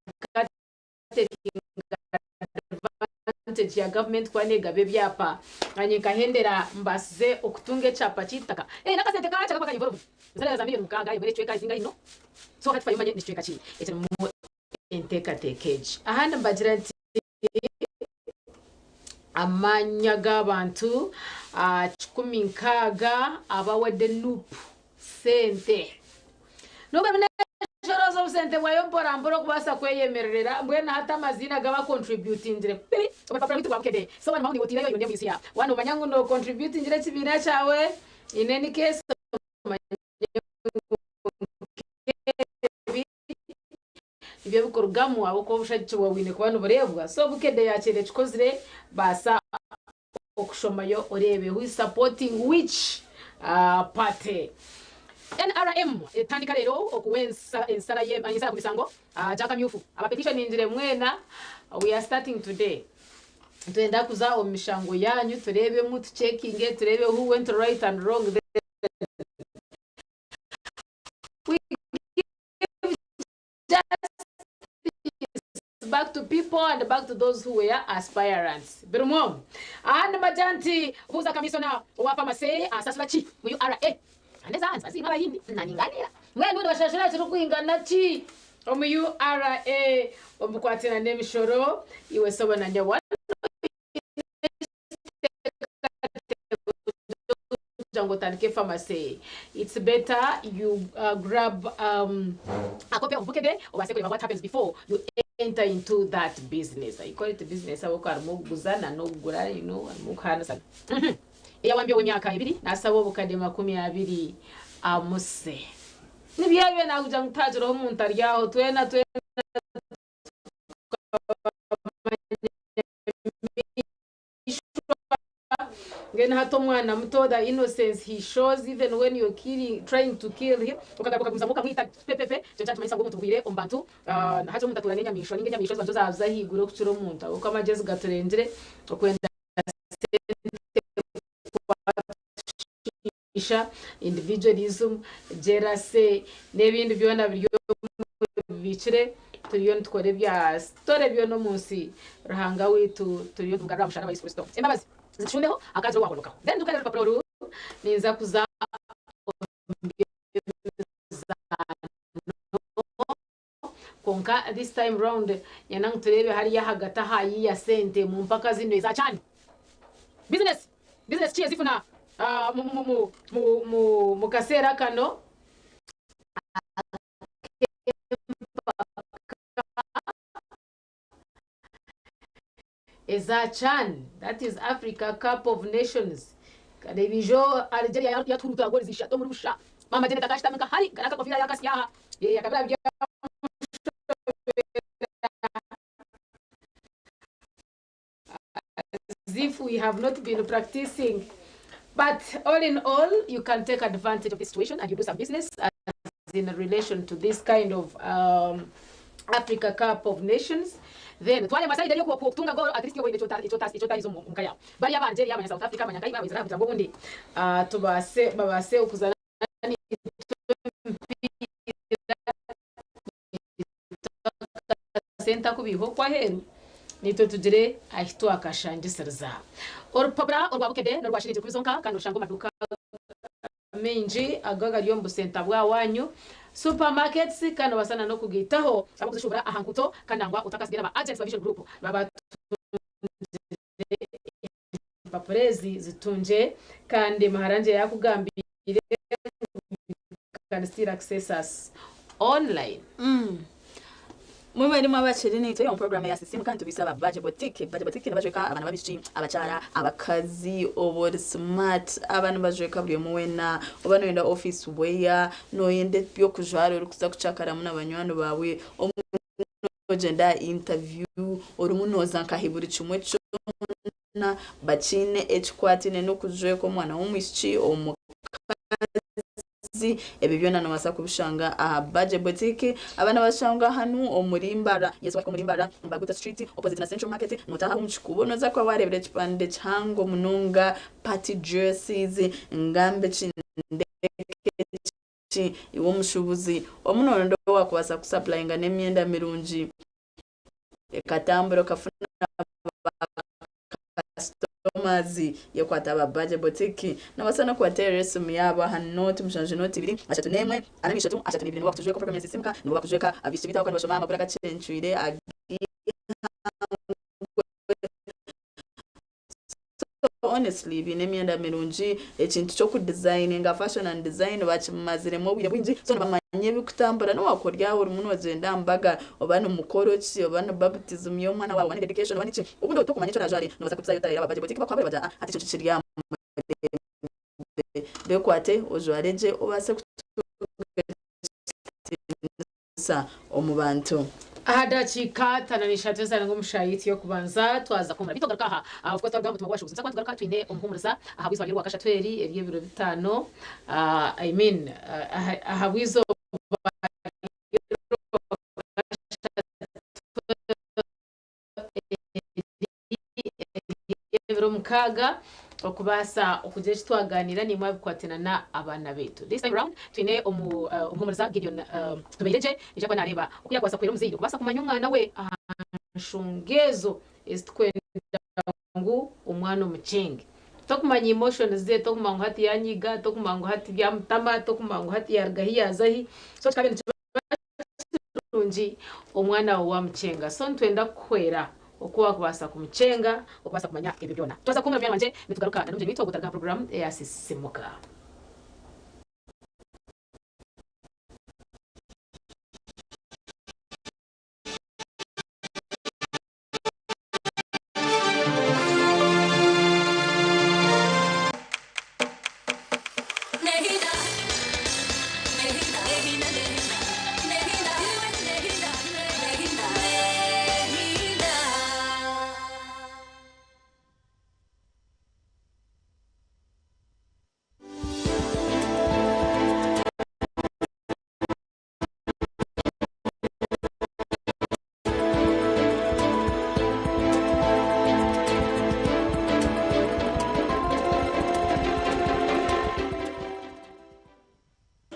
nka takinga advantage. advantage ya government kuba negaba ebyapa nanye nkahendera mbasize okutunga ekyapa ky'eitaka eh nakasente kakye kakuba kari involved nzareba za million 6 ebura ekicweka zingahi no so hati fayo omanye nikicweka ki ekirimu enteekateeka egi ahandi nibagira nti Amanya g'abantu 160 abawadde nup sente. Nubwo neshorooza obusente bwayo mpora mpora okubaasa kweyemererera, mbwenu hati amaziina gaba contributingire biri omu rupapura rwaitu rwa Bukedde. So wanu niiwe otaireyo your name is here. Waaba nomanya ngu no contributingire ekibiina kyawe, in any case omanye ngu nkebi nibyo bikurugamu ahabw'okuba obushagiki bwawe bwine kuba nibureebwa. So Bukedde yakyeera ekikozire baasa okushomayo oreebe who is supporting which party. NRM etandika reero okuwa ensara ensara ku misango gya kamyufu. Aba petitioningire mwena we are starting today. Nitwenda kuza omu mishango yanyu tureebemu tucekinge tureebe who went right and wrong then we give justice back to people and back to those who were aspirants. Birimu omu. Ahandi nibagira nti buuza kamisona owa pharmacy asasura ki mu URA. Kandi eza nziba zirimu abahindi naninganira. Mbwenu nibashashura ekirikwingana ki omu URA omu bikwatiraine n'emishoro? Iwe sebo na nyowe. Kugira ngu otandike pharmacy it's better you grab a copy of Bukedde obaase kureeba what happens before you enter into that business. I call it business ahabw'okuba harimu okuguza na n'okugura you know harimu okuhaanisana. Eyawambye ow'emyaka ebiri naasaba obukadde 20 amuse. Nibyo ebyo naakugira ngu tihagireho omuntu ari aho twena twena Mbwenu hati omwana muto the innocence he shows even when you're killing, trying to kill him okagaruka okagumizamu okamwita pepepe ekyo kyakimanyisa ngu omuntu ohwire omu bantu hati omuntu atuura n'enyamaishwa ninga enyamaishwa ziba nizo zaaza ahaiguru okukira omuntu ahabw'okuba amagyezi gaturengire okwenda sente kwatushiisha individualism jealousy n'ebindi byona biri bibiikire turiyo nitukora ebya story byona omu nsi Ruhanga waitu turiyo nitugarura aha musharaba Yesu Kristo embabazi zitushumbeho akaagira owahonokaho then ndukareeba orupapura oru ninza kuza omu by'emizaano kwonka this time round nyenda ngu tureebe hariya ahagati aha yiya sente mu mpaka zinu eza CHAN business business ki ezifuna mu mu mu mu mu kaseera kano Eza CHAN, that is Africa Cup of Nations. Nkareeba ijo Algeria yatuhuruuta goals ishatu omuri busha. Maama Janet akashutami nka hari nka n'akakofiira yakasya aha. Eh, akaba as if we have not been practicing. But all in all, you can take advantage of this situation and you do some business as in relation to this kind of um, Africa Cup of Nations. Then twale masaida yo kutunga goro at least yo ine chota chota chota izo mu kaya. Bari aba Algeria abanya South Africa abanya Kaiba Israel kugira ngo ubundi uh, tubase babase okuzana akasente aku baiha okwo aheeru naitwe tugire ahi twakashangisiriza. Orupapura orwa Bukedde n'orwa shiringi rukumi zonka kandi norushanga omu maduuka maingi ago agari omu busenta bwa waanyu, supermarkets, kandi nobaasa na n'okugaitaho abarikuzishuubura aha nguuto kandi nangwa otakasigaire aba agents ba Vision Group nibaba batunzire empapura ezi zitungye kandi Maharangye yaakugambiire ngu you can still access us online. Mwebale mwabakiri naitwe omu program ya Sisimuka nitubisa aba Baje Boutique. Baje Boutique nibajweka abaana b'abaishiki, abakyara, abakazi, oba ori smart, aba nibajweka buri omwe weena, oba noyenda office wear, noyenda eby'okujwara orikuza kucakaramu na banywani baawe, nogyenda aha interview, orimu nooza nkahi buri kimwe kyona bakiine ekikwataine n'okujweka omwana w'omwishiki, omukazi, ebyo byona noobaasa kubishanga aha Baje Boutique. Aba nibashangwa hanu omuri Mbarara, yes wahika omuri Mbarara, Mbaguta Street, opposite na Central Market, nootaaha omu kikuubo nooza kuba waareebire ekipande kihango munonga, party dresses, ngambe ki ndeke ki, iwe omushuubuzi omu nooronda owaakubaasa kukusapulayinga n'emyenda mirungi ekatambura okafuna ba. Omazi yekwata aba Baje Boutique. Nobaasa n'okubateerera esimu yaabo aha nooti 7 0 31 43 32. Nibo bakutujweka program ya Sisimuka, nibo bakujweka abaishiki baitu aho kandi nibashoma amakuru agacencwire ag'eihangwe. So honestly baine emyenda mirungi, ekintu ky'okudizayininga fashion and design bakimaziremu obwire bwingi so nibamanya ebikutambura. N'owakuba ori aho orimu nogyenda aha mbaga oba ni mukoro ki, oba ni baptism y'omwana waawe, oba ni dedication oba niki, obundi tokumanya eki oraajware, noobaasa kuzayo otareeba aba Baje Boutique bakuhabure bagira hati ekyo kiri aha mureembe, bekwate ojware gye obaase kutunga ekitiinisa omu bantu. Aha dakiika 53 ezarenga omu shaaha yaitu y'okubanza twaza kuhumura. Beitu twagaruka aha of course twaruga aha mutima gw'abashuubuzi. Nituza kuba nitugaruka twine omuhuumuriza ahabw'eizooba ry'orwakashatu eri ery'ebiro bitaano, I mean ahabw'eizooba Ery'ebiro 6 okubaasa okugira eki twagaaniira naimwe abikwatirana n'abaana baitu. This time round twine omuhuumuriza Gideon Tubairegye naija kuba naareeba oku yaakubaasa kuhwera omuzaire kubaasa kumanya omwana we aha nshonga ezo ezi turikwenda ngu omwana omukyenge. Tokumanya emotions ze, tokumanya ngu hati yaanyiga, tokumanya ngu hati byamutama, tokumanya ngu hati yaaruga hi yaaza hi. So kikaba nikiba Kirungi omwana waawe waamukyenga. So nitwenda kukuhwera oku waakubaasa kumukyenga okubaasa kumanya ebyo byona. Twaza kuhuumura munywani wangye, nitugaruka na n'omugyenyi waitu ogwo otaruga aha puroguraamu eya Sisimuka.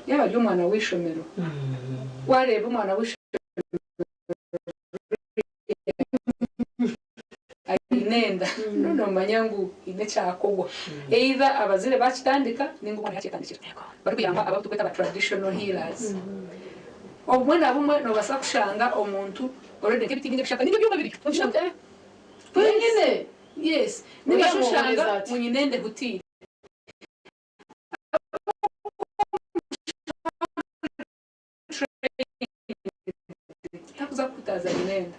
Yaaba ari omwana w'eishomero, waareeba omwana w'eishomero aine enda, noomanya ngu haine ekyakorwa. Either abazaire baakitandika nainga omwana yaakyetandikira. Barikuyamba abu turikweta aba traditional healers. Obumwe na bumwe noobaasa kushanga omuntu already nk'ebiti ninga ebishaka ninga ebyoma biriyo. Yes, yes. Ninga shi oshanga ngu nyine enda ehutiire. Takuza kukutaaza nyine enda.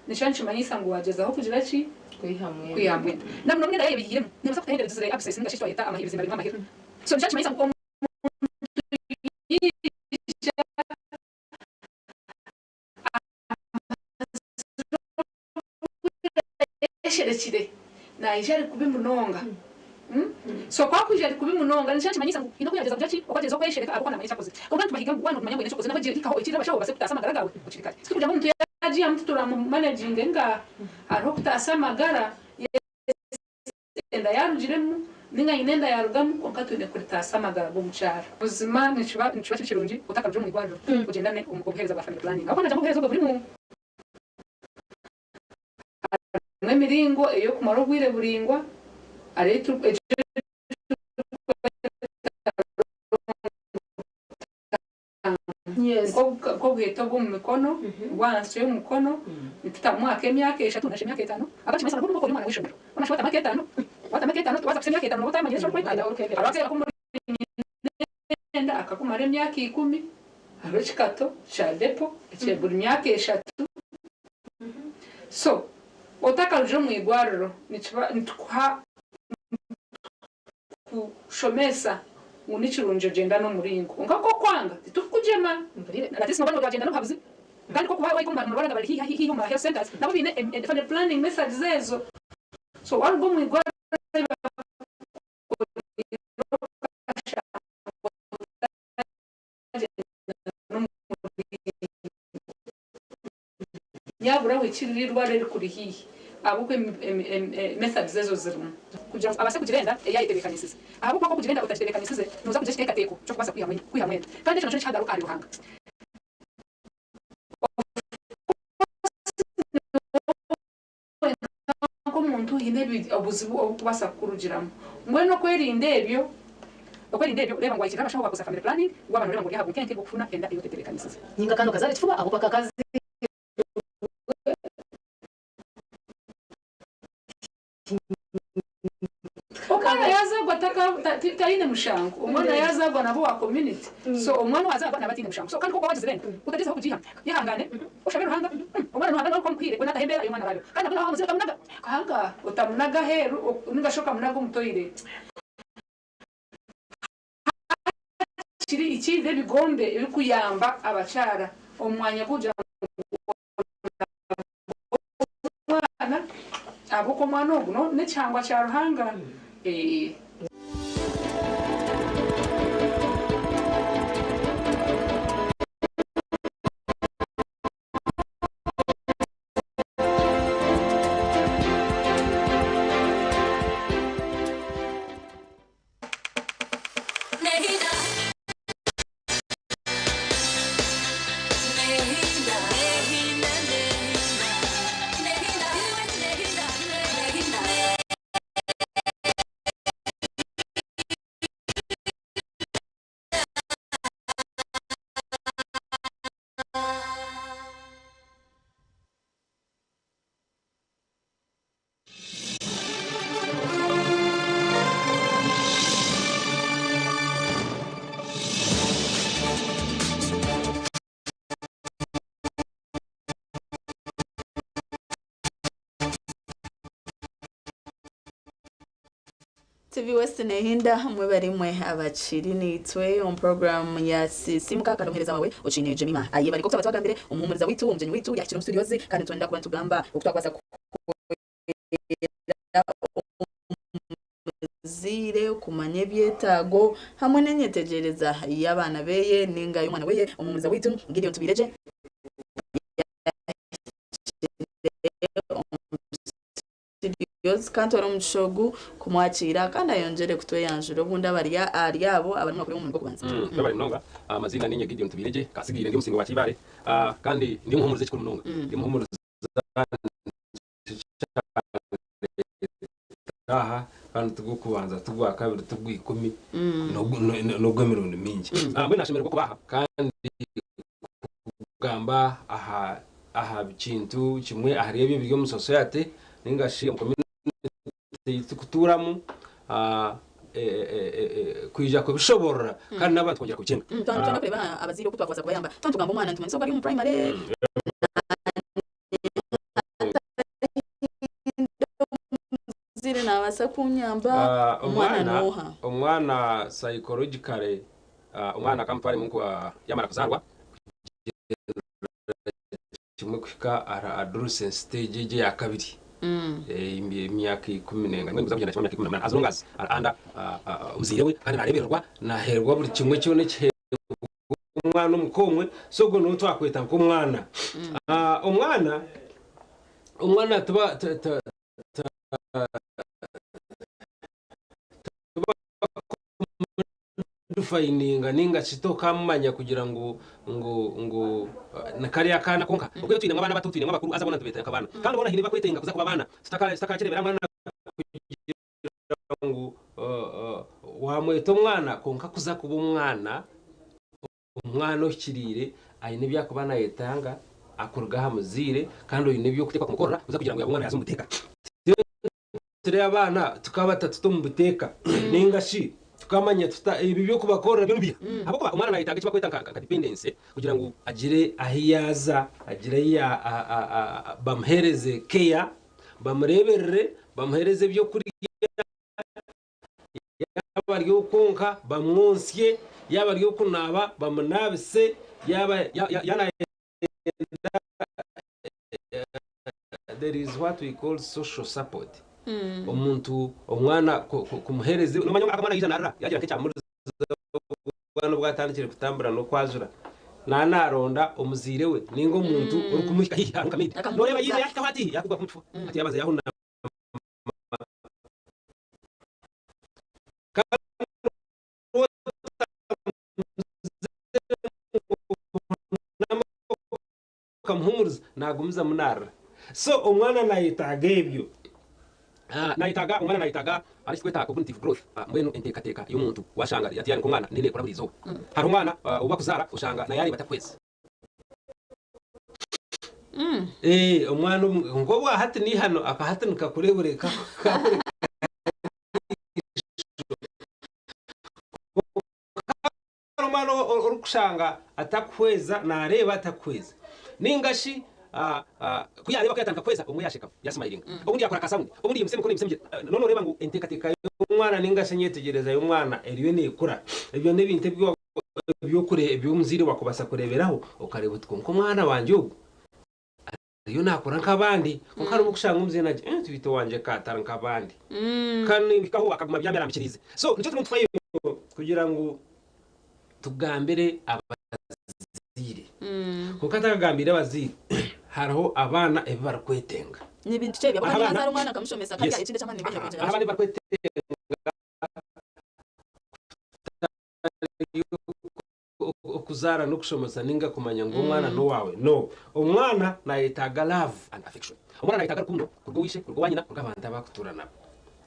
Nikyo nikimanyisa ngu wagyezaho kugira ki? Kwihamu enda. Na muno muno enda yaaba ebihiiremu, neebaasa kutaho enda egizire abscess ninga shi eki twayeta ebizimba birimu amahira. So nikyo nikimanyisa ngu omuntu yaija Ayesherekire naija ari kubi munonga. So ku arikwija ari kubi munonga nikyo nikimanyisa ngu haine oku yaagyeza kugira ki? Oku agyeza okweshereka ahabw'okuba naamanya eki akozire. Kwonka nitubahiga ngu waaba noomanya ngu oine eki okozire nabwo hikaho oikirire abashaho babaase kutaasa amagara gaawe bukiri kare. Tikugira ngu omuntu yaagihamu tituramumanejinge ngaaha. Hariho okutaasa amagara. Enda yaarugiremu ninga nyina enda yaarugamu kwonka twine kuritaasa amagara g'omukyara. Buzima nikiba nikiba kiri kirungi otakarugire omu irwariro ogyendane omu obuheereza bwa family planning ahabw'okuba nagira ngu obuheereza obwo burimu harimu emiringo ey'okumara obwire buraingwa hariho ei turi egi ei turikweta long Nk'obuheta obw'omu mikono, obw'ahansi y'omukono, nitutamu ak'emyaka eshatu nari emyaka etaano. Ahabw'okuba nikimanyisa ngu ori omwana w'eishomero. Mbwenu shi waatamu ak'etaano, waatamu ak'etaano waaza kuhitsya emyaka etaano nooba otaamanyire eki orikwetaaga. Hariho akaseera k'omuri enda akakumara emyaka ikumi, hariho ekikato kya depo ekya buri myaka eshatu. So otakarugire omu irwariro nikiba nitukuha Nitukushomesa ngu ni kirungi ogyenda n'omuringo. Kwonka ku okwanga, titurikukugyema. At least nooba noogyenda n'obuhabuzi. Kandi ku okuba waahika omu marwariro agari haihi omu health centres, nabo baine family planning methods ezo. So waaruga omu irwariro bakukoreire okashanga otagyenda n'omuringo. Nyabura ohikirire eirwariro erikuri haihi ahabw'okuba methods ezo zirimu. Kugira ngu abaase kugira enda ei ayetebeekanisize. Ahabw'okuba ku orikugira enda otagitebeekanisize, nooza kugira ekiteekateeko ky'okubaasa kwihamu enda. Kandi ekyo nakyo nikihagaruka ahari Ruhanga. Of course niiwe wenka nk'omuntu. hiine obuzibu oburikubaasa kukurugiramu. Mbwenu okwerinda ebyo, okwerinda ebyo, reeba ngu wahikirira abashaho baakukozesa family planning, waaba nooreeba ngu ori aha bunkenke bw'okufuna enda ei otetebeekanisize. Ninga kandi okazaara ekifuba ahabw'okuba kakaziirwe. Omwana yazagwa taine mushango, omwana yazagwa naba owa community, so omwana owazagwa naba ataine mushango, so kandi ku wagizire enda otagyezaho kugiihamu, yehangane oshabe Ruhanga, omwana Ruhanga nawe ku amukuhaire we nataho embeera y'omwana arabeho, kandi nabwo nawe wamuzaire otamunaga ahangaha, otamunaga aheeru ninga shi okamunaga omu toilet. Hakiri ikiriza ebigombe ebirikuyamba abakyara omu mwanya gw'okugira ngu omwana ahabw'okuba omwana ogu n'ekihangwa kya Ruhanga. TV West nehinda hamwe barimwe abakiri naitwe omu program ya Sisimuka kandi omuhereza wawe Okiine Jemima ayebare nk'oku twaba twagambire omuhumuriza waitu omugyenyi waitu yahikire omu studios kandi nitwenda kuba nitugamba oku twakubaasa kuhwera omuzaire kumanya ebyetaago hamwe n'enyetegyereza y'abaana beye ninga y'omwana weye omuhumuriza waitu Gideon Tubiregye yahikire omu Studios ka ntware omugisha ogu kumwakiira kandi ayongyere kutweyanjura obundi abari ahari abo abarimu nibakureba omu murundi gw'okubanza. Mwebare munonga. Amaziina ninye Gideon Tubiregye, Kasigiire, ndi omusingo wa Kibaare kandi ndi omuhumuriza ekikuru munonga. Ndi omuhumuriza aha kandi tigw'okubanza tigwakabiri tigwikumi n'ogw'emirundi mingi. Mbwenu nashemererwa kuba aha kandi kugamba aha aha kintu kimwe ahari ebyo ebiri omu society ninga shi omu community ei turikutuuramu kwija kubishoboorora kandi n'abantu kwongyera kubikyenga. Twaba nitwenda kureeba abazaire oku twakubaasa kubayamba, twaba nitugamba omwana nitumanyisa ogu ari omu primary, omuzaire naabaasa kunyamba, omwana n'oha? Omwana psychologically, omwana kamutwaremu nka yamara kuzaarwa kimwe kuhika aha adolescence stage egyo eya kabiri emyaka ikuminenga mbwenu kuza kugyenda kimwe emyaka 18 as long as ari under omuzaire we kandi narebererwa naheerwa buri kimwe kyona ekiheerwa omwana omuka omwe so ogwo niwe twakweta nk'omwana. Omwana omwana tiba Tibakudifayininga ninga shi tokamumanya kugira ngu ngu ngu ni kariya kaana konka. Obwe twinemu abaana bato, twinemu abakuru haza boona nitubeeta nk'abaana. Kandi boona haine ebi bakwetenga kuza kuba abaana. Tutakakireebera mwana kugira ngu wamweta omwana kwonka kuza kuba omwana, omwana ohikiriire aine ebi arikuba nayetanga akuruga aha muzaire kandi oine ebi orikuteekwa kumukorera kuza kugira ngu yaaba omwana yaaza omu buteeka. Turi abaana tukabata tuta omu buteeka ninga shi tukamanya tuta ebi by'okubakorera byo nibiha? Ahabw'okuba omwana nayetaaga eki bakweta nka dependency kugira ngu agire ahu yaaza, agire ahu ya bamuheereze care, bamureeberere, bamuheereze ebyokurya, yaaba ari okwonka bamwonsye, yaaba ari okunaaba bamunaabise, yaaba nayenda There is what we call social support. Omuntu omwana kumuhereza nomanya omwana yaija narira yagira nk'ekyamuriza obwana obu bwatandikire kutambura n'okwajura naba naronda omuzaire we ninga omuntu orikumuhika haihi hariho nka maid noreeba yaija yahikaho ati yakugwa omu kifuba ati yabanza yahunama kandi Okamuhumuriza, nagumizamu narira. So omwana nayetaaga ebyo. Nayetaaga, omwana nayetaaga hariho ekitweta cognitive growth, mbwenu enteekateeka y'omuntu washanga ati yaani nk'omwana neyo neekura buri izooba. Hariho omwana ou bakuzaara oshanga naye areeba atakuhweza. Omwana nk'obwa hati n'eihano aka hati nikakureebure kakureka Hariho omwana orikushanga atakuhweza nareeba atakuhweza ninga shi ku yareeba ku yatandika kuhweza obumwe yasheka yasimayiringa obundi yakora ka sound obundi yaimutsya emikono yaimutsya emigyere noona oreeba ngu enteekateeka y'omwana ninga shi enyetegyereza y'omwana eriyo neekura ebyo n'ebintu ebi omuzaire wakubaasa kureeberaho okareeba oti kwonka omwana wangye ogu Ariyo nakora nk'abandi kwonka hariho obu okushanga omuzaire nagira ngu beitu owangye ka atari nk'abandi kandi nimpikaho akaguma abyami arambikiriize. So nikyo turimu nitufayo kugira ngu tugambire abazaire kwonka tutakagambiire abazaire hariho abaana ebi barikwetenga. Ni bintu ki ebyo? Ahabw'okuba niiwe wazaara omwana okamushomesa kandi Yes. ekindi eky'amaani niiwe oine kugira Hariho abaana ebi barikwetenga kutari Okuzaara n'okushomesa ninga kumanya ngu omwana n'owaawe? No. Omwana nayetaaga love and affection. Omwana nayetaaga rukundo kuruga owa ishe, kuruga owa nyina, kuruga aha bantu abu arikutuura nabo.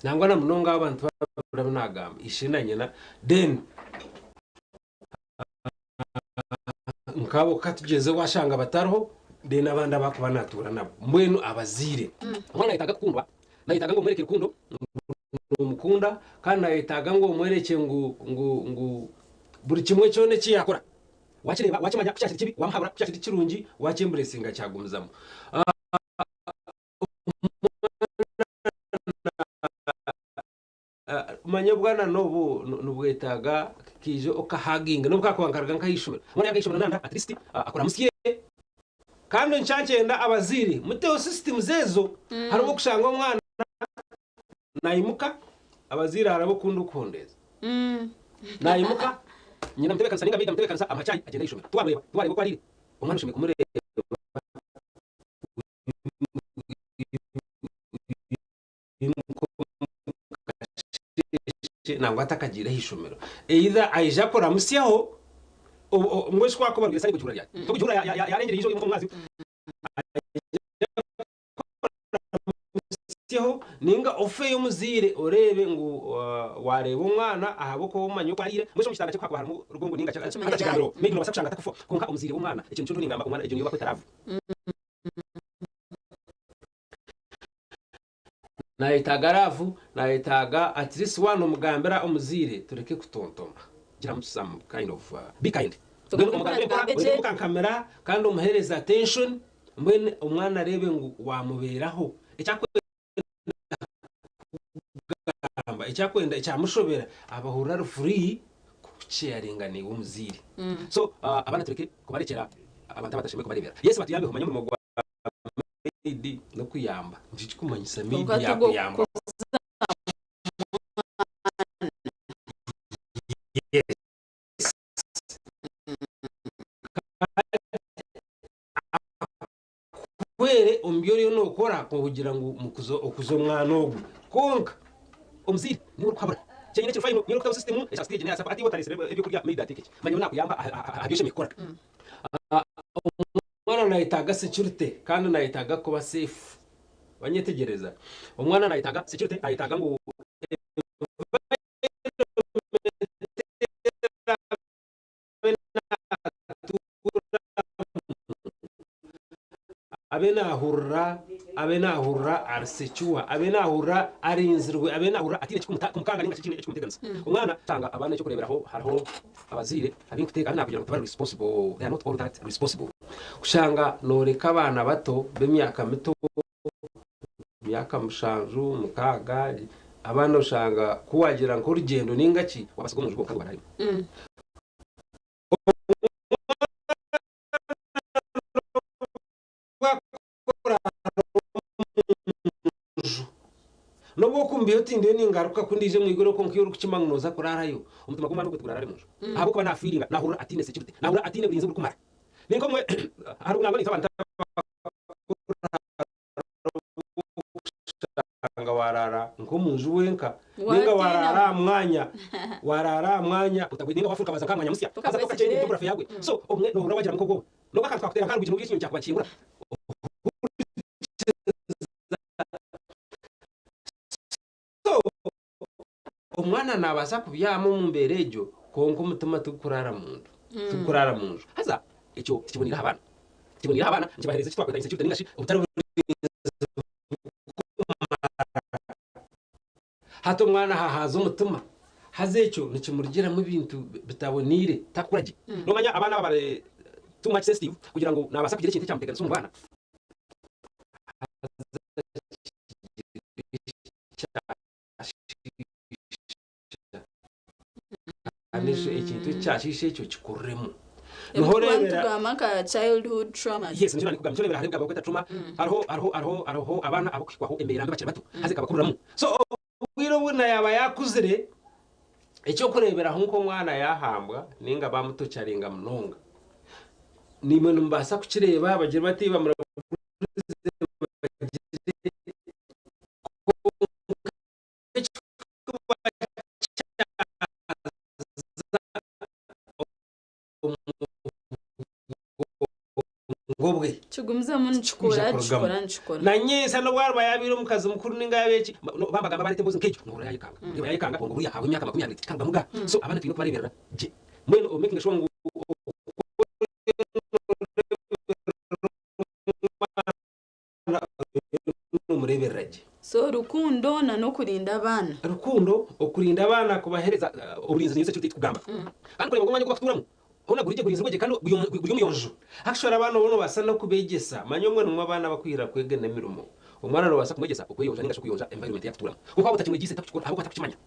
Nangwa na munonga abantu babiri abu naagamba, ishe na nyina, then nk'abo katugyeze waashanga batariho, then abandi abu arikuba naatuura nabo. Mbwenu abazaire. Omwana nayetaaga kukundwa, nayetaaga ngu omwereke rukundo ngu noomukunda, kandi nayetaaga ngu omwerekye ngu ngu ngu Buri kimwe kyona eki yaakora, waakireeba, waakimanya ku kyakiri kibi, waamuhabura, ku kyakiri kirungi, waakyemburesinga kyagumizamu. Omanya obwana n'obu nibwetaaga kaija okahaginga n'obu kaakuba nikaruga nk'aha ishomero. Omwana yaaruga aha ishomero nanda at least akuramutsye. Kandi nkyankyenda abazaire muteho systems ezo, hariho okushanga omwana Naimuka, abazaire hariho abakunda okuhondeeza. Naimuka, nyina amutebeekanisa nainga maid amutebeekanisa amuha chai agyenda aha ishomero. Tiwamureeba, tiwareeba oku ariire. Omwana oshemereire kumureeba oimuka omu kasheeshe nangwa atakagiire aha ishomero. Either aija akuramutsyeho, mbwenu shi ku akuba arugire saaha ryari? Tokugihurira yarengyera eijo oimuka omu mwazyo. Omusyeho ninga ofeyo omuzaire oreebe ngu wareeba omwana ahabw'okuba omanya oku ariire mbwenu shi omu kitanda kye ku hakuba harimu rugongo ninga ki haza kigambireho maybe nobaasa kushanga atakufa kwonka omuzaire w'omwana ekyo nikyo ndiho ningamba omwana egyo niyo bakweta love. Nayetaaga love nayetaaga at least waaba nomugambira omuzaire tureke kutontoma giramu some kind of be kind mbwenu omugambire mpora oreke kumukankamira kandi omuhereze attention Mbwenu omwana areebe ngu waamubeeraho, eki arikwenda kugamba, eki arikwenda ekyamushobera, abahurira ari free kukusheyaringa naiwe omuzaire. So abaana tureke kubarekyera abantu abatashemereire kubareebera. Yes batuyambeho, manya omurimo gwa maid n'okuyamba, nikyo kirikumanyisa maid Kwonka tigwo yaakuyamba. kuza Yes. Akuhwere omu bi oriyo nookora kugira ngu okuze omwana ogwo. Kwonka omuzaire niiwe orikuhabura. Kyenyine ekiri final niiwe orikutaho system eshaaha sita egi n'eya sapa ati iwe otareetsire ebyokurya maid ateeke ki? Manya nyowe naakuyamba aha bi oshemereire kukora. Omwana nayetaaga security kandi nayetaaga kuba safe. Wanyetegyereza? Omwana nayetaaga security, nayetaaga ngu environment eraabe abe naahurira abe naahurira ari secure, abe naahurira arinzirwe, abe naahurira ataine ekirikumukanga nainga shi ekirikumuteganisa. Omwana shanga abaana eky'okureeberaho hariho abazaire abu nkuteeka abu naakugira ngu tibari responsible, they are not all that responsible. Kushanga nooreka abaana bato b'emyaka mito, emyaka mushanju, mukaaga, abaana oshanga ku waagira nk'orugyendo nainga ki, waabasiga omu nju bonka nibo baraaremu. N'obu okumbiha oti ndiyo ningaruka ku ndaije omu iguru kwonka iwe orikukima ngu nooza kuraarayo, omutima gw'omwana ogwo tiguraarare mu nju. Ahabw'okuba naafiiringa, naahurira ataine security, naahurira ataine burinzi oburikumara. Ninka omwe, hariho nangwa naitwe abantu Okushanga waraara nk'omunju wenka ninga waraara aha mwanya waraara aha mwanya ninga wafuruka waza nk'aha mwanya musya haza tokakyenga geography yagwe so obumwe nohurira wagira nk'obwoba n'obu akantu kakuteera nk'aha rwigi nohurira ekinyonyi kyakuba nikihingura. Omwana naabaasa kubyama omu mbeera egyo, kwonka omutima tigukuraara munda, tigukuraara mu nju. Haza ekyo tikiboneire aha baana. Tikiboneire aha baana, nikibaheereza eki twakweta insecurity nainga shi obutari burinzi burikumara. Hati omwana ahahaaza omutima, haza ekyo nikimurugiramu ebintu bitaboneire, takukura gye. Noomanya abaana aba bari too much sensitive kugira ngu naabaasa kugira ekintu ekyamuteganisa omu bwana, haza kigire kandi ekintu ekyashiisha ekyo kikuriremu. Niho oreebera Tugamba nka childhood traumas. Yes, nikyo nandikugamba. Nikyo oreebera hariho ebigambo barikweta trauma, hariho hariho hariho hariho abaana abarikuhikwaho embeera mbi bakiri bato haza ekabakuriramu. So obwire obu na yaaba yaakuzire, eky'okureeberaho nk'omwana yaahambwa nainga baamutocharinga munonga, naimwe nimubaasa kukireeba bagire bati bamuragurize bagire kwonka ekikuba kyaza omu bwongo bwe. Kigumizamu nikikura, nikikura, nikikura. Na nyentsya n'obu ariba yaabaire omukazi mukuru nainga yaaba eki, bambagamba bareeta emboozi nk'egyo, noohurira yaayekanga. Reeba yaayekanga, obwongo buriya ahabw'emyaka 20 tikarugamu ga. So abaana twine kubareeberera gye. Mbwenu omakinge sure ngu omwana nomureberera gye. So rukundo na n'okurinda abaana. Rukundo, okurinda abaana kubahereza oburinzi niyo security ei tukugamba. Kandi kureeba ngu omwanya ogu bakutuuramu hoona guri gye gurinzirwe gye kandi guri omuyonjo. Actually abaana obu nobaasa n'okubegyesa, manya obumwe nimwo abaana bakwirira kwega n'emirimo. Omwana nobaasa kumwegyesa okweyonja ninga shi okuyonja environment ei akutuuramu. Kwonka waaba otakimwegyeise takukikora ahabw'okuba takukimanya.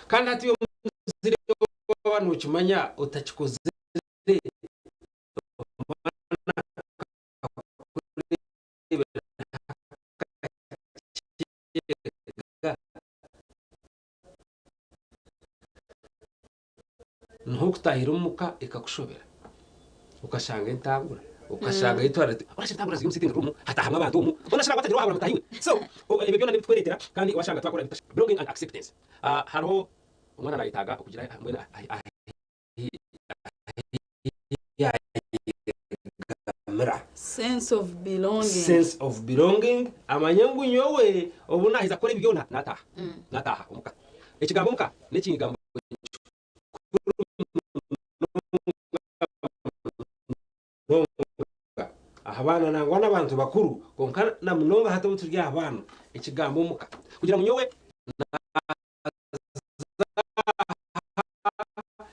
Kandi hati iwe omuzaire waaba nokimanya otakikozire omwana akakureebera akakyega, niho okutahira omuka ekakushobera okashanga entangura okashanga etwara orashanga entangura ziri omu sitting room hatahamu abantu omu onashanga watagira wahabura mutahi we so ebyo byona nibitweretera kandi washanga twakora belonging and acceptance hariho omwana nayetaaga okugira mbwenu yayegamira. Sense of belonging. Sense of belonging, amanye ngu nyowe obu naaheza kukora ebi byona naataaha, naataaha omuka. Ekigambo omuka n'ekigambo kikuru munonga aha baana nangwa n'abantu bakuru kwonka na munonga hati obu turi aha baana, ekigambo omuka kugira ngu nyowe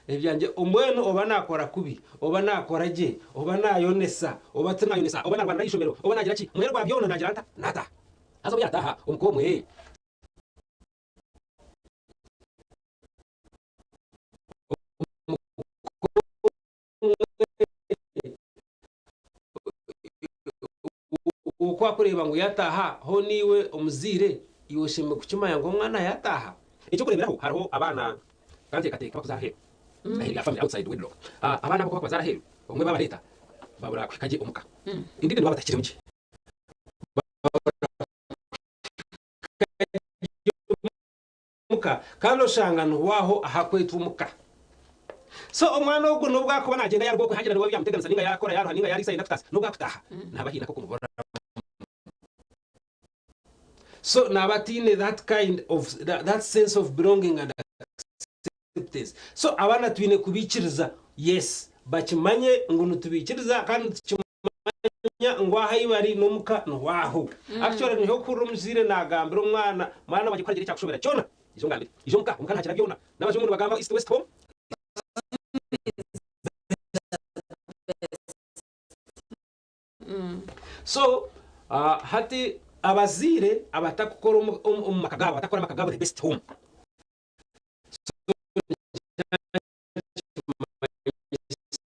Ebyangye mbwenu oba naakora kubi, oba naakora gye, oba naayonesa, oba tinaayonesa, oba naarwanira aha ishomero, oba naagira ki, muheru gwa byona naagira nta? Naataaha. Haza obu yaataaha omuka omwe, oku arikureeba ngu yaataaha, hoona iwe omuzaire iwe oshemereire kukimanya ngu omwana yaataaha. Eky'okureeberaho hariho abaana banteekateeka abarikuzaara aheeru, aheeru ya family, outside wedlock. Abaana abo ku barikubazaara aheeru, obumwe babareeta babura kuhika gye omuka. Indeed nibaba batahikiremu gye. Babura kuhika gye omuka kandi oshanga niho aho ahakwetwa omuka. So omwana ogu n'obu akuba nagyenda yaruga okwe hagira niwe byamuteganisa ninga yakora yaruha ninga yariisa yayenda kutaasa n'obu akutaaha naba haine ak'okumuburamu. So naba ataine that kind of that sense of belonging and acceptance. So abaana twine kubaikiriza yes bakimanye ngu nitubaikiriza kandi nitukimanya ngu aha ahi bari n'omuka niho aho. Actually niho okuhurira omuzaire nagambira omwana, mwana wangye ku harigira ekyakushobera kyona ija ongambire. Ija omuka, omuka nihakira byona. N'abajungu nibagamba East West home. So hati abazaire abatakukora omu maka gaabo, abatakukora amaka gaabo the best home.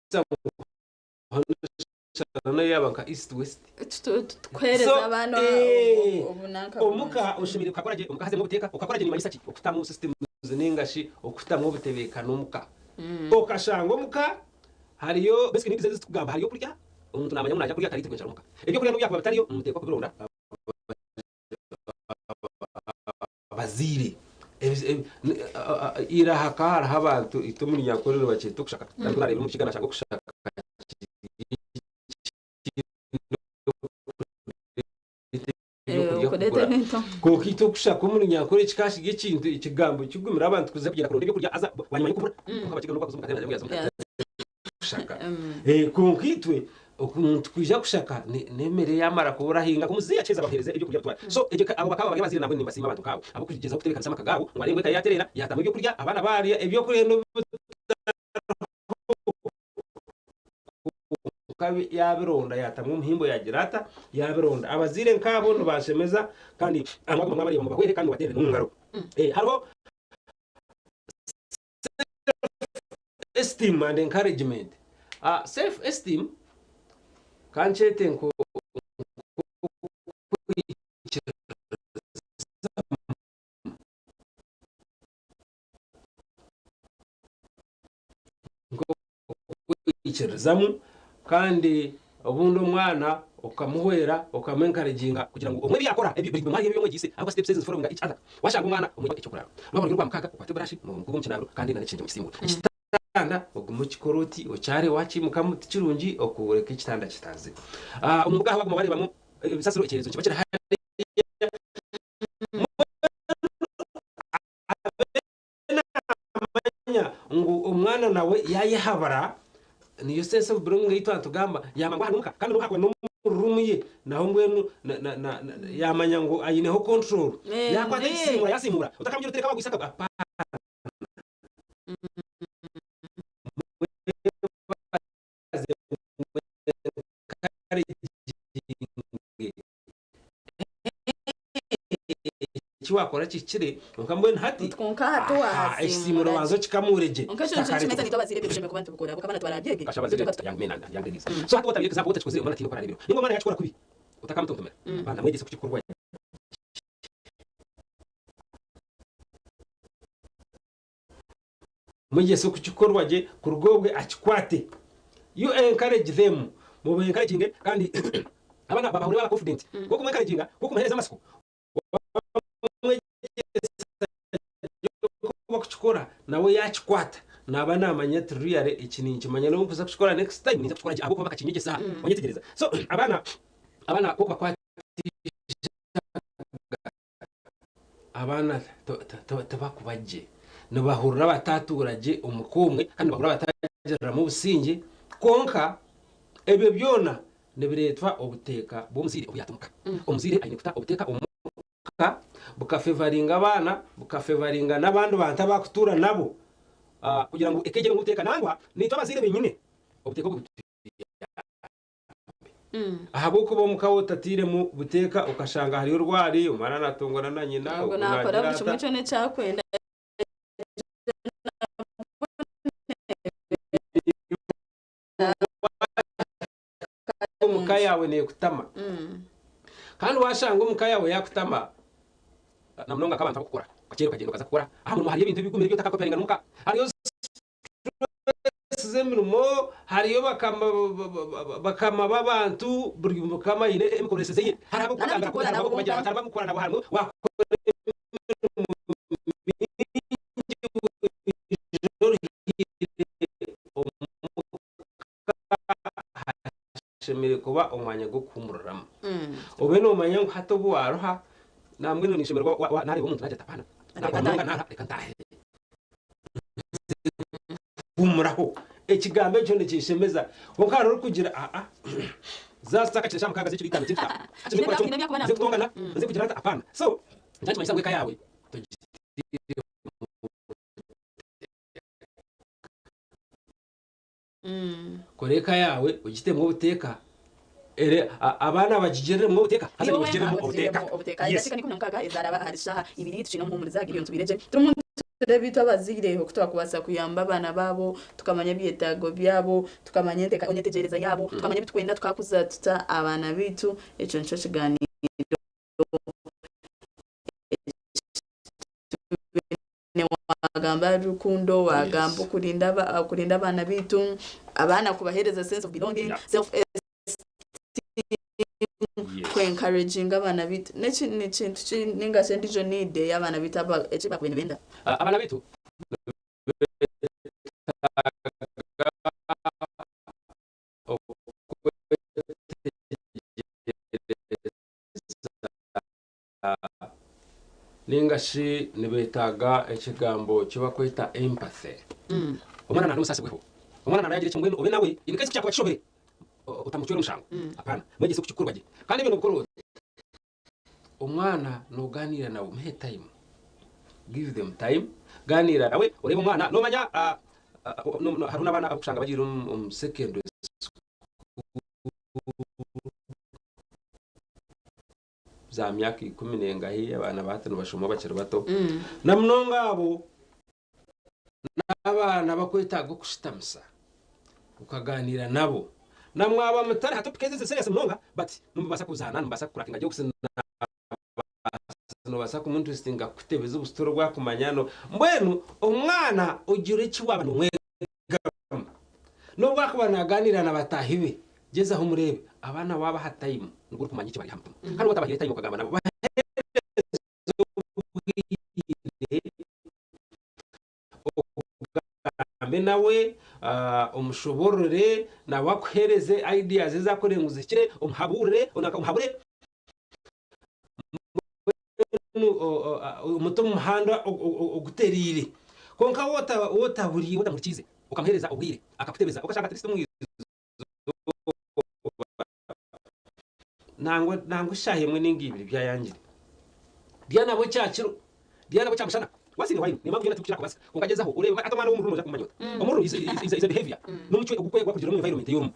So Nikimanyisa yaaba nka East West. Tukuheereza abaana obunanka Omuka oshemereire kukakora gye, omuka hazemu obuteeka. Okukakora gye nimanyisa ki? Okutamu systems ninga shi okutamu obutebeekane omuka. Okashanga omuka hariyo basic needs ezi tukugamba hariyo okurya, omuntu namanya ngu naija kurya tariitirwa enjara omuka. Ebyokurya n'obu byakuba bitariyo nimuteekwa kubironda. Abazaire ira hakaba hariho abantu itwe omu Runyankore nibakyeta okushaka kandi ku naareebire omu Rukiga naashanga okushaka kiri eky'okurya. Kureeta kugura. ebintu. Kwonka itwe okushaka omu Runyankore kikashiga ekintu ekigambo kigumire abantu kuza kugyenda kuronda ebyokurya haza bwanyima y'okubura. Kwonka abakiga n'obu bakuza omu katare nabo yaza omu katare kushaka. Kwonka itwe omuntu kwija kushaka n'emere yamara kubura ahinga nk'omuzeeyi akiheza abahereza ebyokurya bitwara. So egyo abo bakaba bari abazaire nambwenu nimbasiima abantu nk'abo ab'okugyezaho kutebeekanisa amaka gaabo ngu areebe ngu eka yatereera yaatamu ebyokurya abaana baarya ebyokurya n'obu Kwonka yaabironda yaatamu omuhimbo yaagira ata? Yaabironda. Abazaire nk'abo nibanshemeza kandi amwe mwabareeba mubahwere kandi mubateerere n'omu ngaro. Hariho self esteem and encouragement. Self esteem ka nkyete nko Nk'okwikiririzamu kandi obundi omwana okamuhwera okamu encouraginga kugira ngu omwe ebi yakora buri omwe hariyo ebi omwegyeise ahabw'okuba steps ezi nizifollowinga each other. Washanga omwana omwe eky'okurara rwaba ruri orwamukaaga okwate burashi omukugu omu kinaabiro kandi n'ekishengye omukisiimura. Ekitanda ogume okikore oti okyare wakiimukamu tikirungi okureka ekitanda kitazire. Omu mbuga ahu waguma wareebamu ebisasiro ekyerezo nikiba kiri hariya. Abe naamanya ngu omwana nawe yaayehabura, niyo sense of belonging ei twaba nitugamba, yaamanya ngu aha n'omuka kandi n'obu haakuba n'omu room ye, naho mbwenu yaamanya ngu aineho control. Yaakwata ekisiimura yaasiimuura, otakamugira oti reka waagwisa akagwa, apaana. Mwebaze mu encouraginge. Eki wakora kihikire, kwonka mbwenu hati Kwonka hati aha, wahasiimura ekisiimuro gye. banza okikamuure gye. Kwonka ekyo nikyo nikimanyisa nitwe abazaire ebyo tushemereire kuba nitubikora ahabw'okuba abaana tibarabyege. Kasha abazaire young men and young ladies. So hati watabire example otakikozire omwana tihaine oku arareeberaho. Ninga omwana yakikora kubi otakamutontomera. Banza mwegyese kukikorwa gye. Mwegyese oku kikorwa gye kuruga obwe akikwate. You encourage them. Muba encouraginge kandi abaana babahurire baba confident. Ku oku encouraginga, ku okumuhereza amatsiko, wamwegyesa gye oku bakukikora nawe yakikwata naba namanya ati really eki ninkimanya nobu nkuza kukikora next time ninza kukikora gye ahabw'okuba bakakinyegyesa. Wanyetegyereza? So abaana abaana ku okubakwata Abaana tibakuba gye, nibahurira batatuura gye omu ka omwe kandi nibahurira batagiriramu obusingye kwonka ebyo byona nibireetwa obuteeka bw'omuzaire obu yaata omu ka. Omuzaire aine kuta obuteeka omu ka bukafevaringa abaana, bukafevaringa n'abandi bantu abu arikutuura nabo kugira ngu eka egye erimu obuteeka. Nangwa naitwe abazaire benyine obuteeka obwo Ahabw'okuba omuka we otatairemu buteeka okashanga hariyo orwari, omwana naatongana na nyina, Ogwo ogwo naakora naagira buri kimwe ata. kyona eki arikwenda. Omuka yaawe neekutama. Kandi waashanga omuka yaawe yaakutama, na munonga nk'abantu abarikukora, okakyera okagyenda okaza kukora, aha murimo hariyo ebintu ebigumire ebi otakakoparinga n'omuka. Hariyo Stress z'emirimo, hariyo bakama b'abantu, buri mukama aine emikoreseze ye. Hariho ab'okubagambira kubi, hariho ab'okubagira bati, hariho ab'okukora nabo, hariho wakora emirimo mingi oije oruhire omuka hashemereire kuba omwanya gw'okuhuumuriramu. Obe noomanya ngu hati obu waaruha nambwenu ninshemererwa naareeba omuntu naagira ati apaana, naakora munonga naaruha reka ntaahe. Humuraho. Ekigambo ekyo nikinshemeza. Kwonka hariho orikugira aa za sita kakire shaaha mukaaga z'ekiro itaano tinkutaaha. Nze kukora kyoma, nze kutongana, nze kugira nta apaana. So nikyo nikimanyisa ngu eka yaawe togitiireho Kora eka yaawe ogitemu obuteeka, ere abaana bagigiriremu obuteeka haza Iwe naiwe wenka ogigiriremu ogigiriremu obuteeka. obuteeka. Yes. Edakiika n'ikumi na mukaaga ezaraba ahari shaaha ibiri tukiine omuhuumuriza Gideon Tubiregye. Turimu nitureeba itwe abazaire oku twakubaasa kuyamba abaana baabo, tukamanya ebyetaago byabo, tukamanya enyetegyereza yaabo, tukamanya ebi turikwenda tukakuza tuta abaana baitu. Ekyo nikyo kigaaniiro eki Wagamba ahari rukundo, wagamba okurinda okurinda abaana baitu, abaana kubaheereza sense of belonging, self esteem, ku encouraginga abaana baitu. N'eki n'ekintu ki ninga shi endiijo need ei abaana baitu eki bakubaire nibenda? Abaana baitu nibeetaaga okwetegyereza. Ninga shi nibeetaaga ekigambo eki barikweta empathy. Omwana naaba omusaasibweho. Omwana naaba yaagira eki mbwenu obe nawe in case ku kyakuba kishobire otamucwera omushango. Apana. Mwegyese oku kirikukorwa gye. Kandi ebyo noobikora ota? Omwana noogaaniira nawe, muhe time. Give them time. Gaaniira nawe oreebe omwana. Noomanya hariho n'abaana abu orikushanga bagiire omu secondary school za myaka ikumi nengahi abaana ba hati nibashoma bakiri bato na munonga abo n'abaana abakwetaaga okushutamisa okaganiira nabo na mwaba mutari ha topic ezi serious munonga but nimubaasa kuzaana nimubaasa kucrackinga jokes nobaasa kumunterestinga kukutebeza obusitore obwakumanya mbwenu omwana ogira eki waaba nomwegamu N'obu akuba naaganiira na bataahi be, gyezaho omureebe. Abaana waabaha tayimu nibwo orikumanya eki bari aha mutima. Kandi waaba otabahaire tayimu okagamba nabo, baheereze obwire ogambe nawe, omushoboorore, nawe akuheereze ideas ezi arikureeba ngu zihikire, omuhabuure, omuhabure. Mbwenu omute omu muhanda ogutereire. Kwonka waaba otamuhurikiize, okamuheereza obwire akakutebeza, okashanga at least omu izooba nangwa eshaaha emwe nainga ibiri byayangire, rya nabwo kyakiro, rya nabwo kyamushana, once in a while, nimanya ngu byona tibikukira kubaasika, kwonka gyezaho oreebe hati omwana w'omururu noija kumumanya ota? Omururu is a behaviour, n'omucwe ogukwegwa kurugiirira omu environment ei orimu.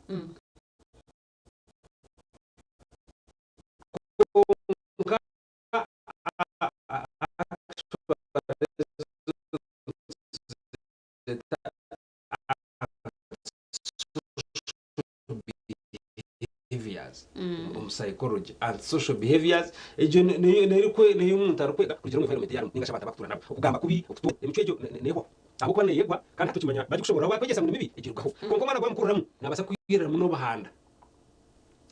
Kwonka omu psychology antisocial behaviors egyo neyo omuntu arikwega kurugiirira omu environment ei arimu ninga shi abantu abu arikutuura nabo. Okugamba kubi, okutuura, emicwe egyo nehwaho ahabw'okuba neyegwa kandi hati okimanya bagikushoboorora wakwegyesa ngu ni mibi egirugaho. Kwonka omwana gwamukuriramu nabaasa kwiriramu n'obuhanda.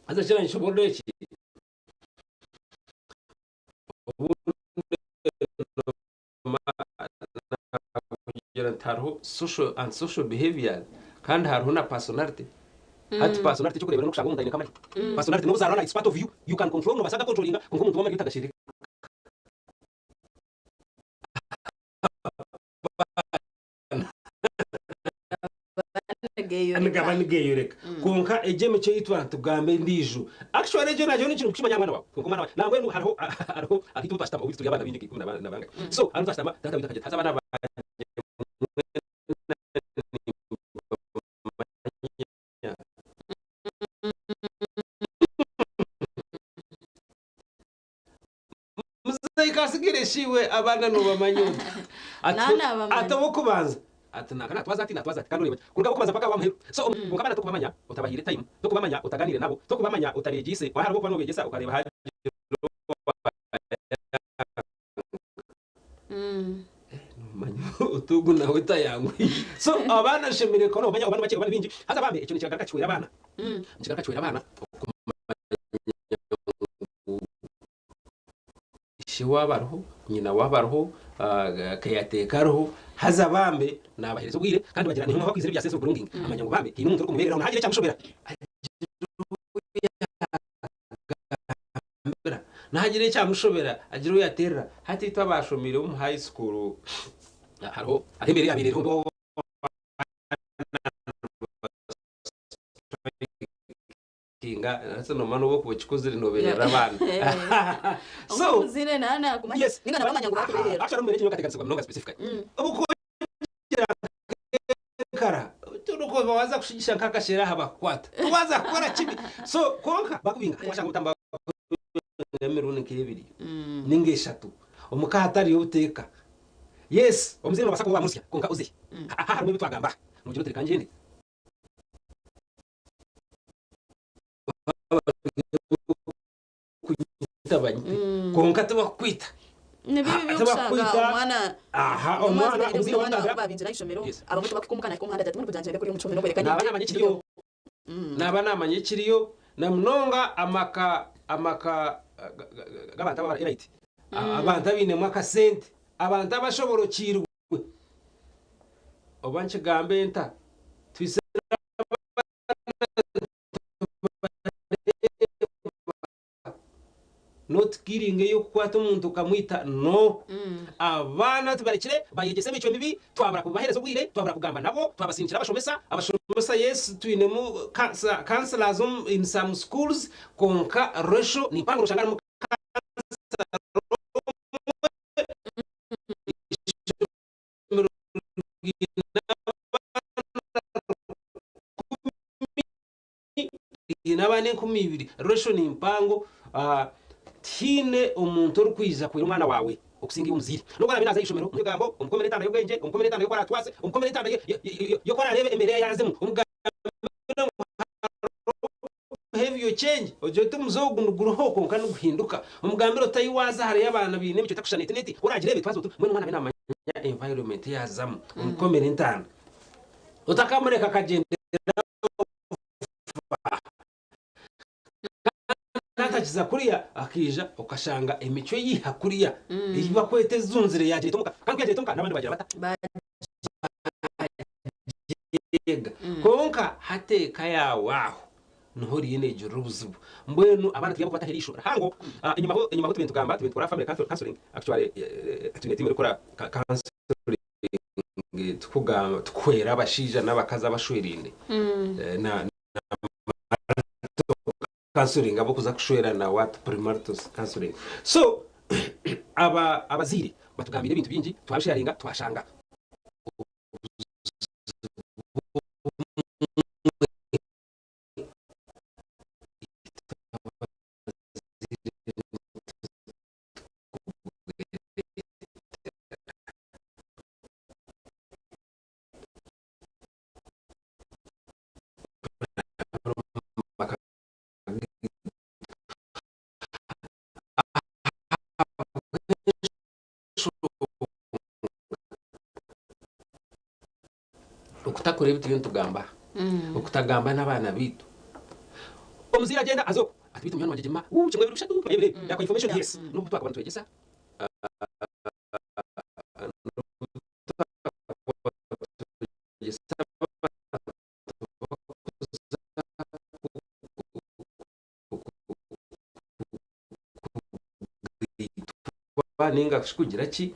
Haza kira nishoboorora eki, obundi nakugira nti hariho social and social behaviors kandi hariho na personality. Hati personality ekyokureeberaho n'okushanga omuntu aine nk'amaryo. Personality n'obuzaarwa it's part of you, you can control nobaasa kugakontrolinga kwonka omuntu w'amaryo tagashereka. Nigaba nigeyoreka. Kwonka egyo emicwe ei twaba nitugamba endiijo, actually egyo nayo n'ekintu kukimanya aha mwana waawe. Kwonka omwana waawe, nambwenu hariho hariho ahiitwe obu twashutama, obwaitu turi abaana baingi nka ikumi na bangahi. So hariho obu twashutama, taata waitu akagira ati, haza abaana bangye mwena nimbamanya. Muzeeyi kasigire shi iwe abaana noobamanya ota? Ati Naanabamanya. ati ow'okubanza ati nanka naatwaza ati naatwaza ati kandi oreeba kuruga ab'okubanza mpaka ow'amuheru. So kwonka abaana tokubamanya otabahaire time, tokubamanya otagaaniire nabo, tokubamanya otabeegyeise, hariho okuba noobeegyesa okareeba haagira owaayanga. Nomanya oti ogu nawe tayanguhire. So abaana oshemereire kuba nobamanya oba nibakye oba ni baingi. Haza bambe ekyo nikigaruka kihwera abaana. Nikigaruka kihwera abaana okumanya ngu ishe waaba ariho, nyina waaba ariho, caretaker ariho, haza bambe nabahereza obwire kandi bagira niho hakwizira ebya sense of belonging. Amanya ngu bambe haine omuntu orikumubereraho nahagira ekyamushobera. Agambira, nahagira ekyamushobera agira ou yaterera. Hati itwe abaashomeire omu high school hariho hariho embeera eyabaire eriho strikinga hati noomanya n'obu okuba okikozire noobeerera abaana. So Omuzaire naaba naakumanya yes ninga nabamanya ngu bakubeerera. Actually omu mbeera egyo nyowe nkateekanisibwa munonga specifically. Obu ku ogira nkara turukuba waaza kushigisha nk'akasheera aha bakukwata waaza kukora kibi so kwonka bakubinga washanga obutamba emirundi nk'ebiri ninga eshatu omuka hatariyo obuteeka yes omuzaire nobaasa kuba wamusya kwonka oze aha harimu ebi twagamba aha nogira oti reka ngyende Kunyita banyite kwonka tibakukwita. Ni bibi by'okushanga omwana Aha omwana omuzaire wamugambira babingira aha ishomero abamwe tibakuhika omuka nahika omuhanda agira ati mbwenu kugira ngyende kuriya omu kihome n'okwereka Naaba namanya ekiriyo naaba namanya ekiriyo na munonga amaka amaka g'abantu aba elite abantu abainemu akasente abantu abashoborokiirwe oba nkigambe nta twise not skilling ey'okukwata omuntu okamwita no. Abaana tubarekire bayegyese emicwe mibi, twabura kubaheereza obwire, twabura kugamba nabo, twabasindikira abashomesa, abashomesa yes twinemu counsellors in some schools kwonka ratio ni mpango noshanga harimu counsellor omwe eishomero riine abaana 10,000 riine abaana 2000 ratio ni mpango tihaine omuntu orikwija kuhwera omwana waawe okusinga iwe omuzaire. N'obu araabe naaza aha ishomero, omuhe ebigambo, omukomere entanda y'obwengye, omukomere entanda y'oku araatwaze, omukomere entanda y'oku araareebe embeera ei arazemu, omugambire ngu hariho behavior change, ogire oti omuze ogu niguriho kwonka niguhinduka. Omugambire oti ahi waaza hariyo abaana baine emicwe etakushushana eti n'eti, ku oraagireebe twaza oti mbwenu omwana abe naamanya environment ei azamu, omukomere entanda. Otakamureka akagyendera Kandi atakiza kuriya akaija okashanga emicwe yiha kuriya ei bakweta ezunzire yagireeta omuka kandi ku yagireeta omuka n'abandi bagira bata? Bagyega. Kwonka hati eka yaawe aho niho eriyo neegirira obuzibu. Mbwenu abaana turi ab'okubataho eriisho rihango. Enyimaho enyimaho tubire nitugamba tubire nitukora family counseling actually twine tiimu erikukora counseling tukugamba tukuhwera abashaija n'abakazi abashweraine na counseling abokuza kushwerana what premarital counseling so aba abazaire batugambire ebintu bingi twabisharinga twashanga Okutakora ebi turiyo nitugamba aha, okutagamba n'abaana baitu. Omuzaire agyenda aza okwo ati beitu munywani wangye gyema uu kimwe bibiri bishatu yakuha information yes n'obu twakuba nitwegyesa n'obu twakuba nitwegyesa kugaitwa ninga shi kugira ki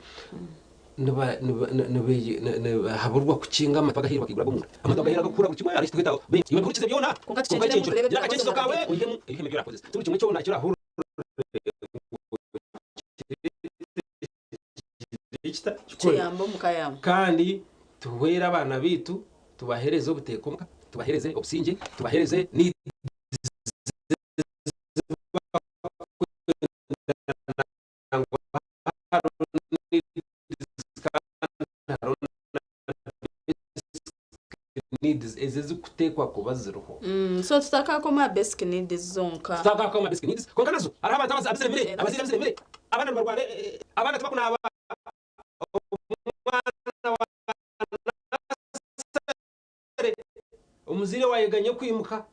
nibahaburwa kukinga amatu agahiire bakaigura ag'omunda. Amatu agahiire ag'okuhurira buri kimwe hariho ekitweta iwe bihurikize byona Kwonka kwonka tukyenkyeremu ekyenkyo turebe gira akakyenkyezo ebirakozesa kaawe oihemu oihemu ebi orakozesa ti buri kimwe kyona eki orahurira ngu kikore. Kiyambe omu ka yaawe. Kandi tuhwere abaana baitu tubahereze obuteeka omuka, tubahereze obusingye, tubahereze needs needs ezi ezikutekwa kuba ziriho. So tutakakoma aha basic needs zonka. Tutakakoma basic needs kwonka nazo hariho abantu abaziremire abazaire abaziremire abaana nibarwara abaana tibakunaaba omwana wa Nasare omuzaire wayeganya okwimuka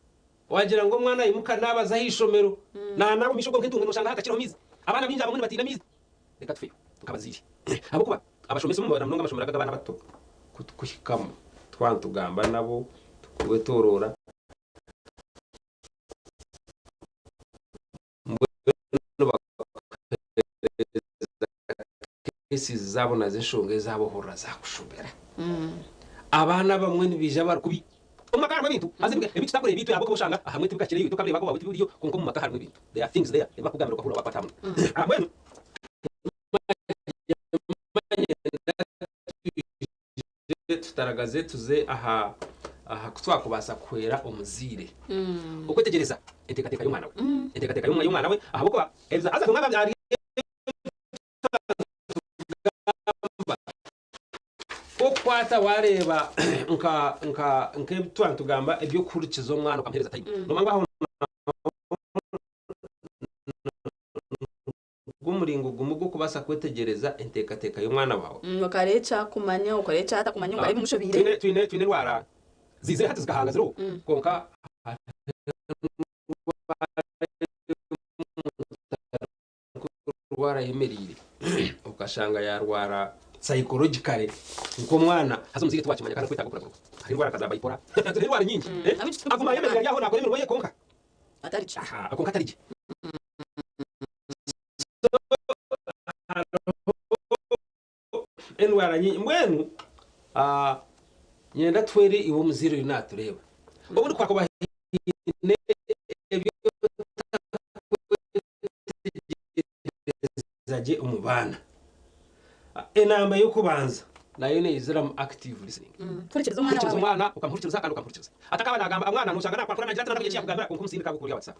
wagira ngu omwana aimuka naaba aza aha ishomero nanaaba omu maisho gonka entungo noshanga hatakiriho maizi. Abaana baingi abamwe nibatiina amaizi. Reka tufeyo nk'abazaire ahabw'okuba abashomesa omu na munonga amashomero aga ag'abaana bato ku tukuhikamu twaba nitugamba nabo tukubetoroora mbwenu bakuheereza cases zaabo nazo enshonga ezaabo ohurira zakushobera. Abaana abamwe nibaija bari kubi. Omu maka harimu ebintu haza ebi tutakora ebiitu ahabw'okuba oshanga ahamwe tibikakireyo itwe okabireeba owaawe tibiriyo kwonka omu maka harimu ebintu. There are things there ebi bakugambira okahurira wakwata aha munwa. Mbwenu Tutaragaze tuze aha aha ku twakubaasa kuhwera omuzaire okwetegyereza enteekateeka y'omwana we. Enteekateeka y'omwana we ahabw'okuba haza bimwe ahari ebyo Okukwata wareeba nka nka nk'ebi twaba nitugamba eby'okuhurikiza omwana okamuheereza time. Noomanya ngu aho Gw'omuringo gumwe gw'okubaasa kwetegyereza enteekateeka y'omwana waawe. Okareeba eki akumanya, okareeba eki atakumanya, okareeba ebimushobeire. Twine twine twine endwara ziizire hati zikahanga ziriho kwonka kurwara ayemereire okashanga yarwara psychologically nk'omwana haza omuzaire tiwakimanya kandi arikwetaaga okuragurwa. Hariho endwara nka za bipolar hariho endwara nyingi aguma ayemereire ari aho nakora emirimo ye kwonka Atari gye. Kwonka atari gye. Endwara nyingi mbwenu nyenda tuhwere iwe omuzaire oriyo naatureeba. Obundi ku hakuba haine ebi otakwetegyereza gye omu baana, enamba y'okubanza nayo neiziramu active listening. Kuhurikiriza omwana Kuhurikiriza waawe. omwana, okamuhurikiriza kandi okamuhurikiriza. Atakaaba naagamba, omwana noshanga naakwakura naagira ati naagira eki yaakugambira kwonka omusindika ahabw'okuhurira WhatsApp.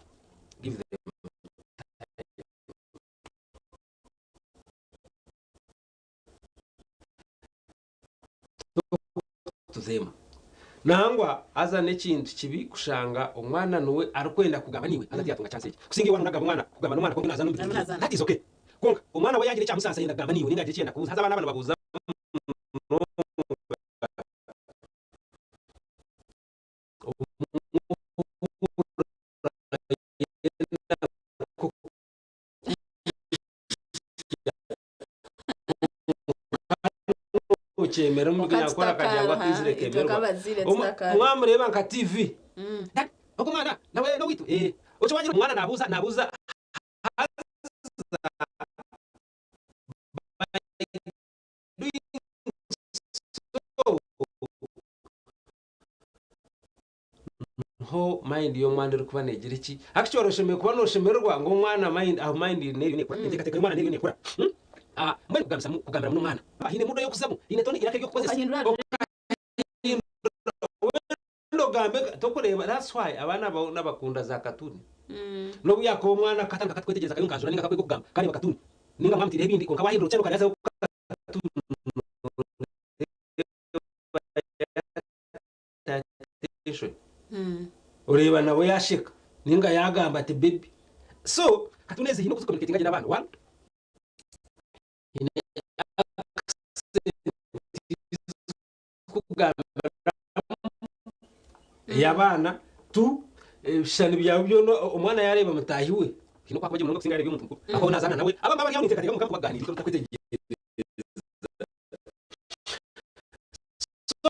Give them time. Talk to them. Nangwa haza n'ekintu kibi kushanga omwana niwe arikwenda kugamba naiwe haza tiyatunga chance egyo. Kusinga iwe waaba nogamba omwana kugamba n'omwana kwonka naza n'omu bintu that is okay. Kwonka omwana we yagira ekyamusaasa ayenda kugamba naiwe ninga agira eki ayenda kubuuza haza abaana aba nibabuuza munonga. Okyemera omu Kwonka nakora akagira ngu tutakaha, akaizire itwe kemerwa. nk'abazaire tutakaha. Mwamureeba nka TV. Dad, ogu omwana nawe n'owaitu? Ee. Okyo wagira omwana nabuuza nabuuza haza by doing so Niho mind y'omwana erikuba negira ki? Actually oshemereire kuba noshemererwa ngu omwana mind aho mind neriyo nekura, enteekateeka y'omwana neriyo nekura. Mbwenu kugambisamu kugambiramu n'omwana. Haine mood ey'okuzamu, haine tone eiraka ery'okukozesa. Okahindura Okahindura wenda ogambe tokureeba that's why abaana boona bakunda za katuni. N'obu yakuba omwana akatandika kati kwetegyereza kariyo nkanjura ninga kakwega okugamba kareeba katuni ninga mwamutiireho ebindi kwonka wahindura channel kariyo katuni. Attention. Oreeba nawe yasheka ninga yagamba ati baby. So katuni ezi haine oku zicommunicatinga gye n'abaana. One, haine accent zikugambiramu ey'abaana. Two, ebishushani byawe byona omwana yareeba mutaahi we haine oku akuba gye munonga kusinga yareeba omuntu mukuru. Ahakuba we nazaana nawe. Abamwe baba bari aho ninteekateeka ngu mukaba mukubaganiira mutakwetegyereza. So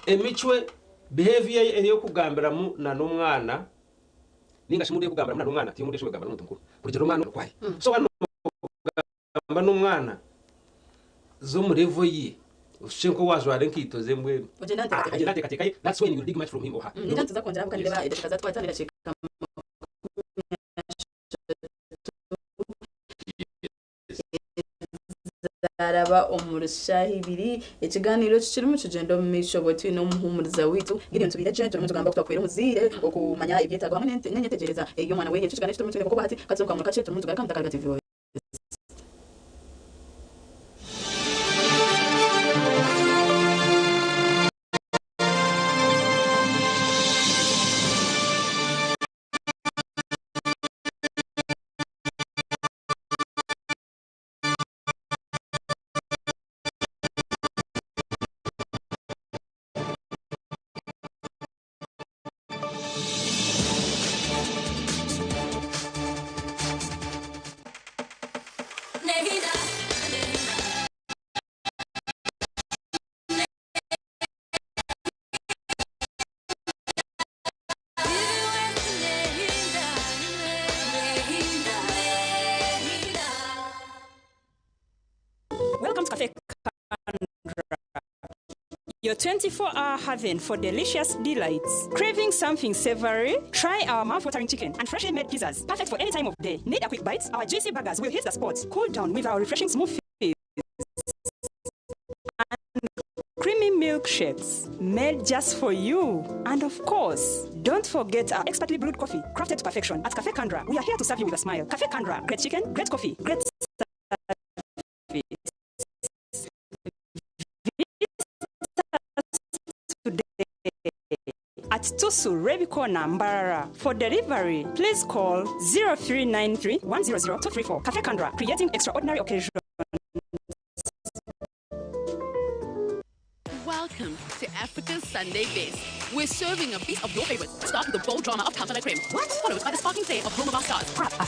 emicwe, behaviour ye ey'okugambiramu na n'omwana ninga shi mood ey'okugambiramu na n'omwana tiyo mood ei oshemereire kugamba n'omuntu mukuru kurugiirira omwana oku ari. So waaba nogamba n'omwana za omu level ye oshushe nk'owajwara enkaito ze mbwenu. Ogyende aha nteekateeka ye. Ogyende aha nteekateeka ye, that's when you will dig much from him or her. Ningira nituza kwongyera ahabw'okuba nindeeba edakiika zatwara n'edakiika 30. Zaaraba omuri shaaha ibiri. Ekigaaniiro eki kirimu kigyenda omu maisho obwo twine omuhuumuriza waitu, Gideon Tubiirekye. Turimu nitugamba oku twakuhwera omuzaire okumanya ebyetaago hamwe n'enyetegyereza ey'omwana weye. Ekyo ekigaaniiro eki turimu twine kukuba hati. Ka tuze omu kamuri kakye, turimu nitugaruka Mutakarega TV West. Welcome to Cafe Kandra, your 24-hour haven for delicious delights. Craving something savory? Try our mouth-watering chicken and freshly made pizzas, perfect for any time of day. Need a quick bite? Our juicy burgers will hit the spot. Cool down with our refreshing smoothies and creamy milkshakes made just for you. And of course, don't forget our expertly brewed coffee, crafted to perfection. At Cafe Kandra, we are here to serve you with a smile. Cafe Kandra, great chicken, great coffee, great service. Visit us today at Tusu Rwebikoona Mbarara. For delivery, please call 0393 100 234. Cafe Kandra, creating extraordinary occasions. Welcome to Africa's Sunday Best. We're serving a piece of your favorites. Start with the bold drama of Kampala Creme. What? Followed by the sparkling flair of Home of Our Stars.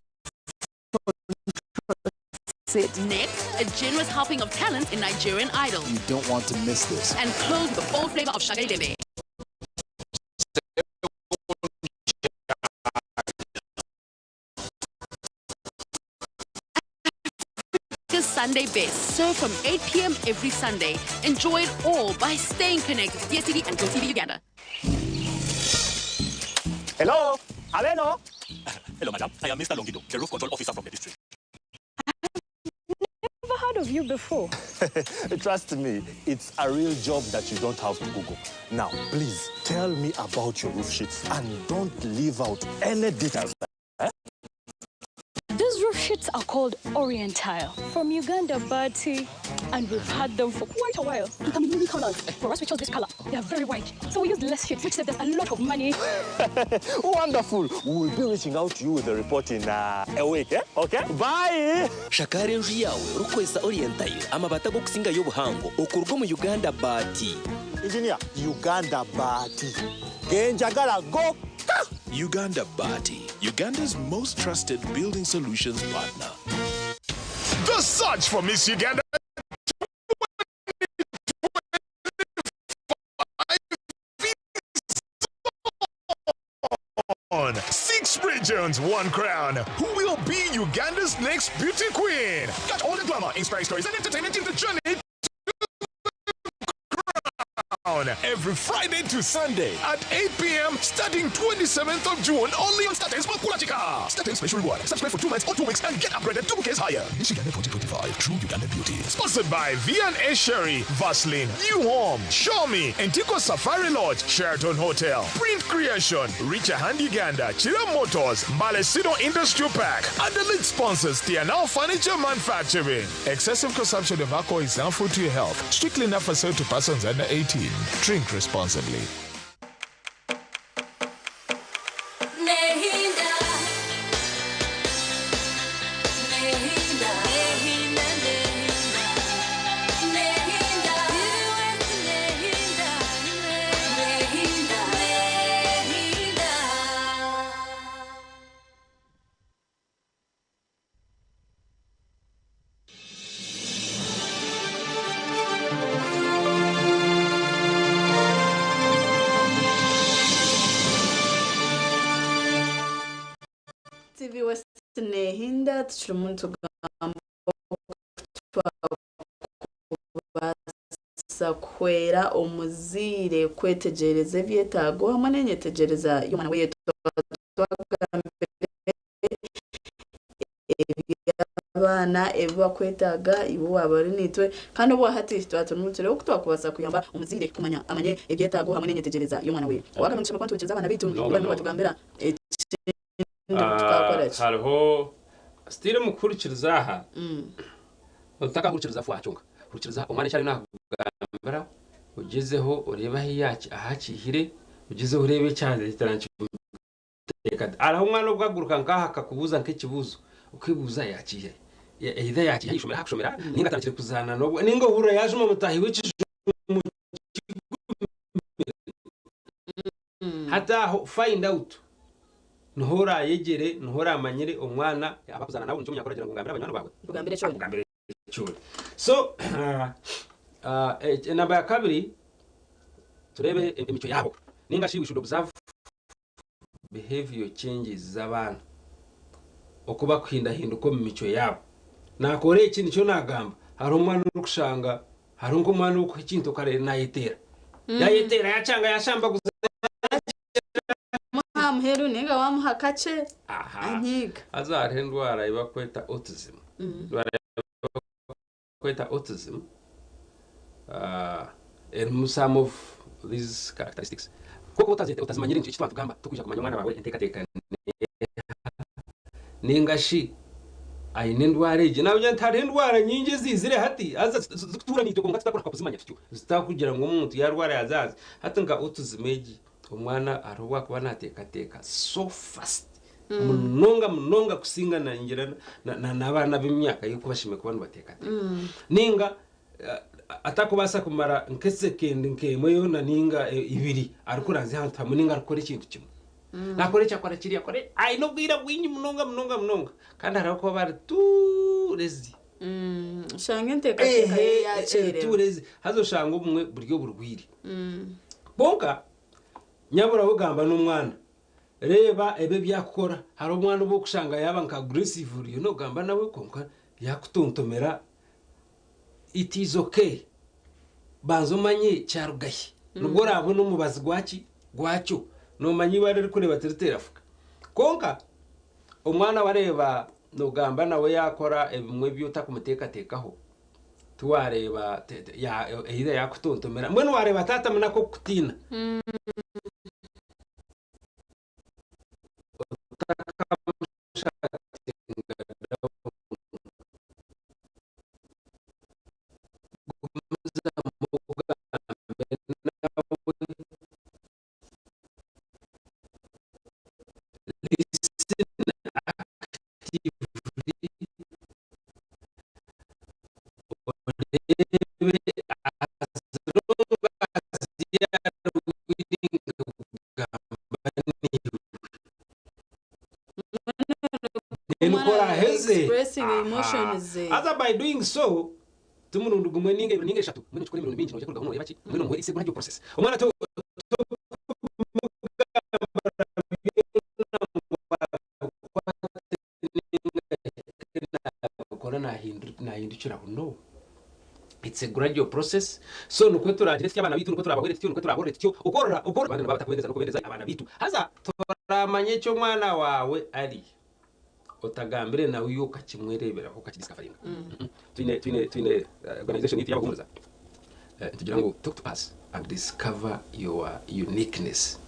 Next, a generous helping of talent in Nigerian Idol. You don't want to miss this. And close with the bold flavor of Shaka Ilembe. Africa's Sunday Best, served from 8 p.m. every Sunday. Enjoy it all by staying connected to DSTV and GoTV Uganda. Hello? Aleno? Hello, madam. I am Mr. Longido, the roof control officer from the district. Never heard of you before. Trust me, it's a real job that you don't have to Google. Now, please tell me about your roof sheets and don't leave out any details. Eh? These roof sheets are called Orientile from Uganda, Bati. And we've had them for quite a while. They come in many colors. For us, we chose this color. They are very white. So we used less sheets, which saved us a lot of money. Wonderful. We will be reaching out to you with the report in a week. Eh? Okay? Bye. Shakara enju yawe rukozesa orientayo amabati ag'okusinga y'obuhango okurwa omu Uganda baati. Engineer, Uganda Bati. Genjagala go. Uganda Bati, Uganda's most trusted building solutions partner. The search for Miss Uganda 2025 on. Six regions, one crown. Who will be Uganda's next beauty queen? Catch all the drama, inspiring stories, and entertainment in the journey to crown. Every Friday to Sunday at 8 p.m. starting 27th of June only on StarTimes Makulachika. StarTimes special reward. Subscribe for 2 months or 2 weeks and get upgraded 2 bouquets higher. Miss Uganda 2025. True Uganda Beauty. Sponsored by V&A Sherry, Vaseline, New Home, Xiaomi, Antico Safari Lodge, Sheraton Hotel, Print Creation, Richa Hand Uganda, Chira Motors, Malesino Industrial Park, and the lead sponsors, Tianao Furniture Manufacturing. Excessive consumption of alcohol is harmful to your health. Strictly not for sale to persons under 18. Drink responsibly. Nehinda. Nehinda. Nehinda, Nehinda. Nehinda. Nehinda. Nehinda. TV West nehinda tukirimu nitugamba twakubaasa kuhwera omuzaire kwetegyereza ebyetaago hamwe n'enyetegyereza y'omwana we twagambire eby'abaana ebi bakwetaaga iwe waaba ori naitwe kandi obwa hati twaba turimu nitureeba oku twakubaasa kuyamba omuzaire kumanya amanye ebyetaago hamwe n'enyetegyereza y'omwana we. Owagamba nitushoma kuba nituhurikiza abaana baitu barimu nibatugambira ekindi tukakora ki. Hariho sitire mu kuhurikiriza aha otakahurikiriza fwakyonka hurikiriza omwana eki ariyo nakugambira ogyezeho oreebe ahi yaki ahakihire ogyezeho oreebe ekyareetera hariho omwana obwo aguruka nkaha akakubuuza nk'ekibuuzo okebuuza yakiiha either yakiiha ishomero ahakushomera ninga atandikire kuzaana n'obwo ninga ohurira yaajuma mutaahi w'ekijumo hati aho find out niho orayegyere niho oramanyire omwana abakuzaana nawe nikyo omunyakore agira ngu ngambire abanywani baawe Nkugambire ekyori. Nkugambire ekyori. So enamba ya kabiri tureebe emicwe yaabo ninga shi we should observe behavior changes z'abaana oku bakuhindahinduka omu micwe yaabo. Naakora eki nikyo naagamba hariho omwana orikushanga hariho nk'omwana orikuha ekintu okareeba naayeteera yaayeteera yaakyanga yaashambaguza Aha muheru ninga wamuha kakye anyiiga. Haza hariho endwara ei barikweta autism. Endwara ei barikweta autism erimu some of these characteristics. Ku orikuba otazimanyire eki twatugamba torikwija kumanya omwana waawe enteekateeka neeha ninga shi aine endwara egi. Nagira nti hariho endwara nyingi eziizire hati haza zirikutuura naitwe kwonka tutarikubaasa kuzimanya tutyo. Zitakugira ngu omuntu yaarwara yaaza hati nka autism egi. Omwana hariho obu akuba naateekateeka so fast munonga munonga kusinga ningira n'abaana ab'emyaka ye oku bashemereire kuba nibateekateeka. Nainga atakubaasa kumara nk'esekendi nk'emwe yoona nainga ibiri arikuranzya ahantu hamwe nainga arikukora ekintu kimwe. Naakora eki akora kiriya akora aine obwire bwingi munonga munonga munonga kandi hariho kuba bari too lazy. Oshanga enteekateeka ye yaakyererwa. Too lazy haza oshanga obumwe buri oburwaire. Kwonka nyabura we gamba n'omwana reeba ebi ebi akukora hariho omwana obu orikushanga yaaba nka aggressive oriyo noogamba nawe kwonka yaakutontomera It is okay. Banza omanye kyarugahi. Nibwo oraabone omubazi gwaki? Gwakyo. Noomanya eibare erikureeba tiriteerafuka. Kwonka omwana wareeba nogamba nawe yaakora ebimwe ebi otakumuteekateekaho, tiwareeba either yaakutontomera, mbwenu waareeba taata munaku okukutiina. Gumizamu ogambe nawe. Listen actively oreebe as long as you are willing kugamba naiwe. Then ku oraheze, Expressing emotions ze. Haza by doing so, ti murundi gumwe ninga ebiri ninga eshatu, mbwenu okikora emirundi mingi noija kurugaho noreeba ki? Mbwenu omuhe it's a gradual process. Omwana to tomugambira byona ngu abikwate ninga ahike nabikora nahindukiraho no. It's a gradual process so nikwo turagire tutyo abaana baitu nikwo turabahwere tutyo nikwo turaborore tutyo okworora okworora abandi nibaba batakubendeza nokubendeza abaana baitu haza toramanya eki omwana waawe ari otagambire nawe iwe okakimwereberaho okakidiscoveringa. Twine twine twine organization yaitu y'abahumuriza nitugira ngu talk to us and discover your uniqueness.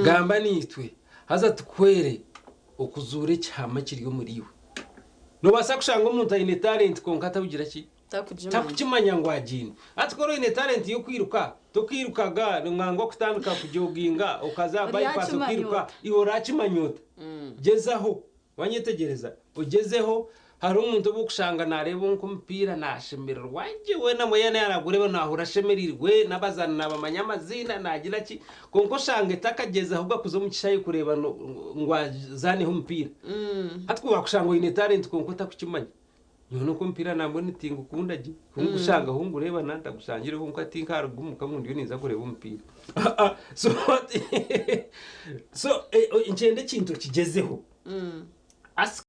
Gamba naitwe haza tukuhwere okuzuura ekihama ekiri omuri iwe. Noobaasa kushanga omuntu aine talent kwonka atakugira ki? Takukimanya ngu agiine. Hati ku ori oine talent y'okwiruka, tokiirukaga nangwa kutandika kujoginga okaza aha bypass okiiruka, iwe orakimanya ota? Gyezaho. Wanyetegyereza? Ogyezeho. Hariho omuntu obu orikushanga naareeba nk'omupiira naashemererwa gye weena mbwenu yaaba naagureeba naahurira ashemereirwe, n'abazaani naabamanya amaziina, naagira ki, kwonka oshanga etakagyezahoga kuza omu kishaayi kureeba ngu azaaneho omupiira. Hati ku waakushanga oine talent kwonka otakukimanya. Nyowe n'oku omupiira nambwenu tingukunda gye, ku ngushanga ahu ngureeba na ntagushangireho nka tinkaruga omuka ngu ndiyo ninza kureeba omupiira. So so nikyenda ekintu okigyezeho. Ask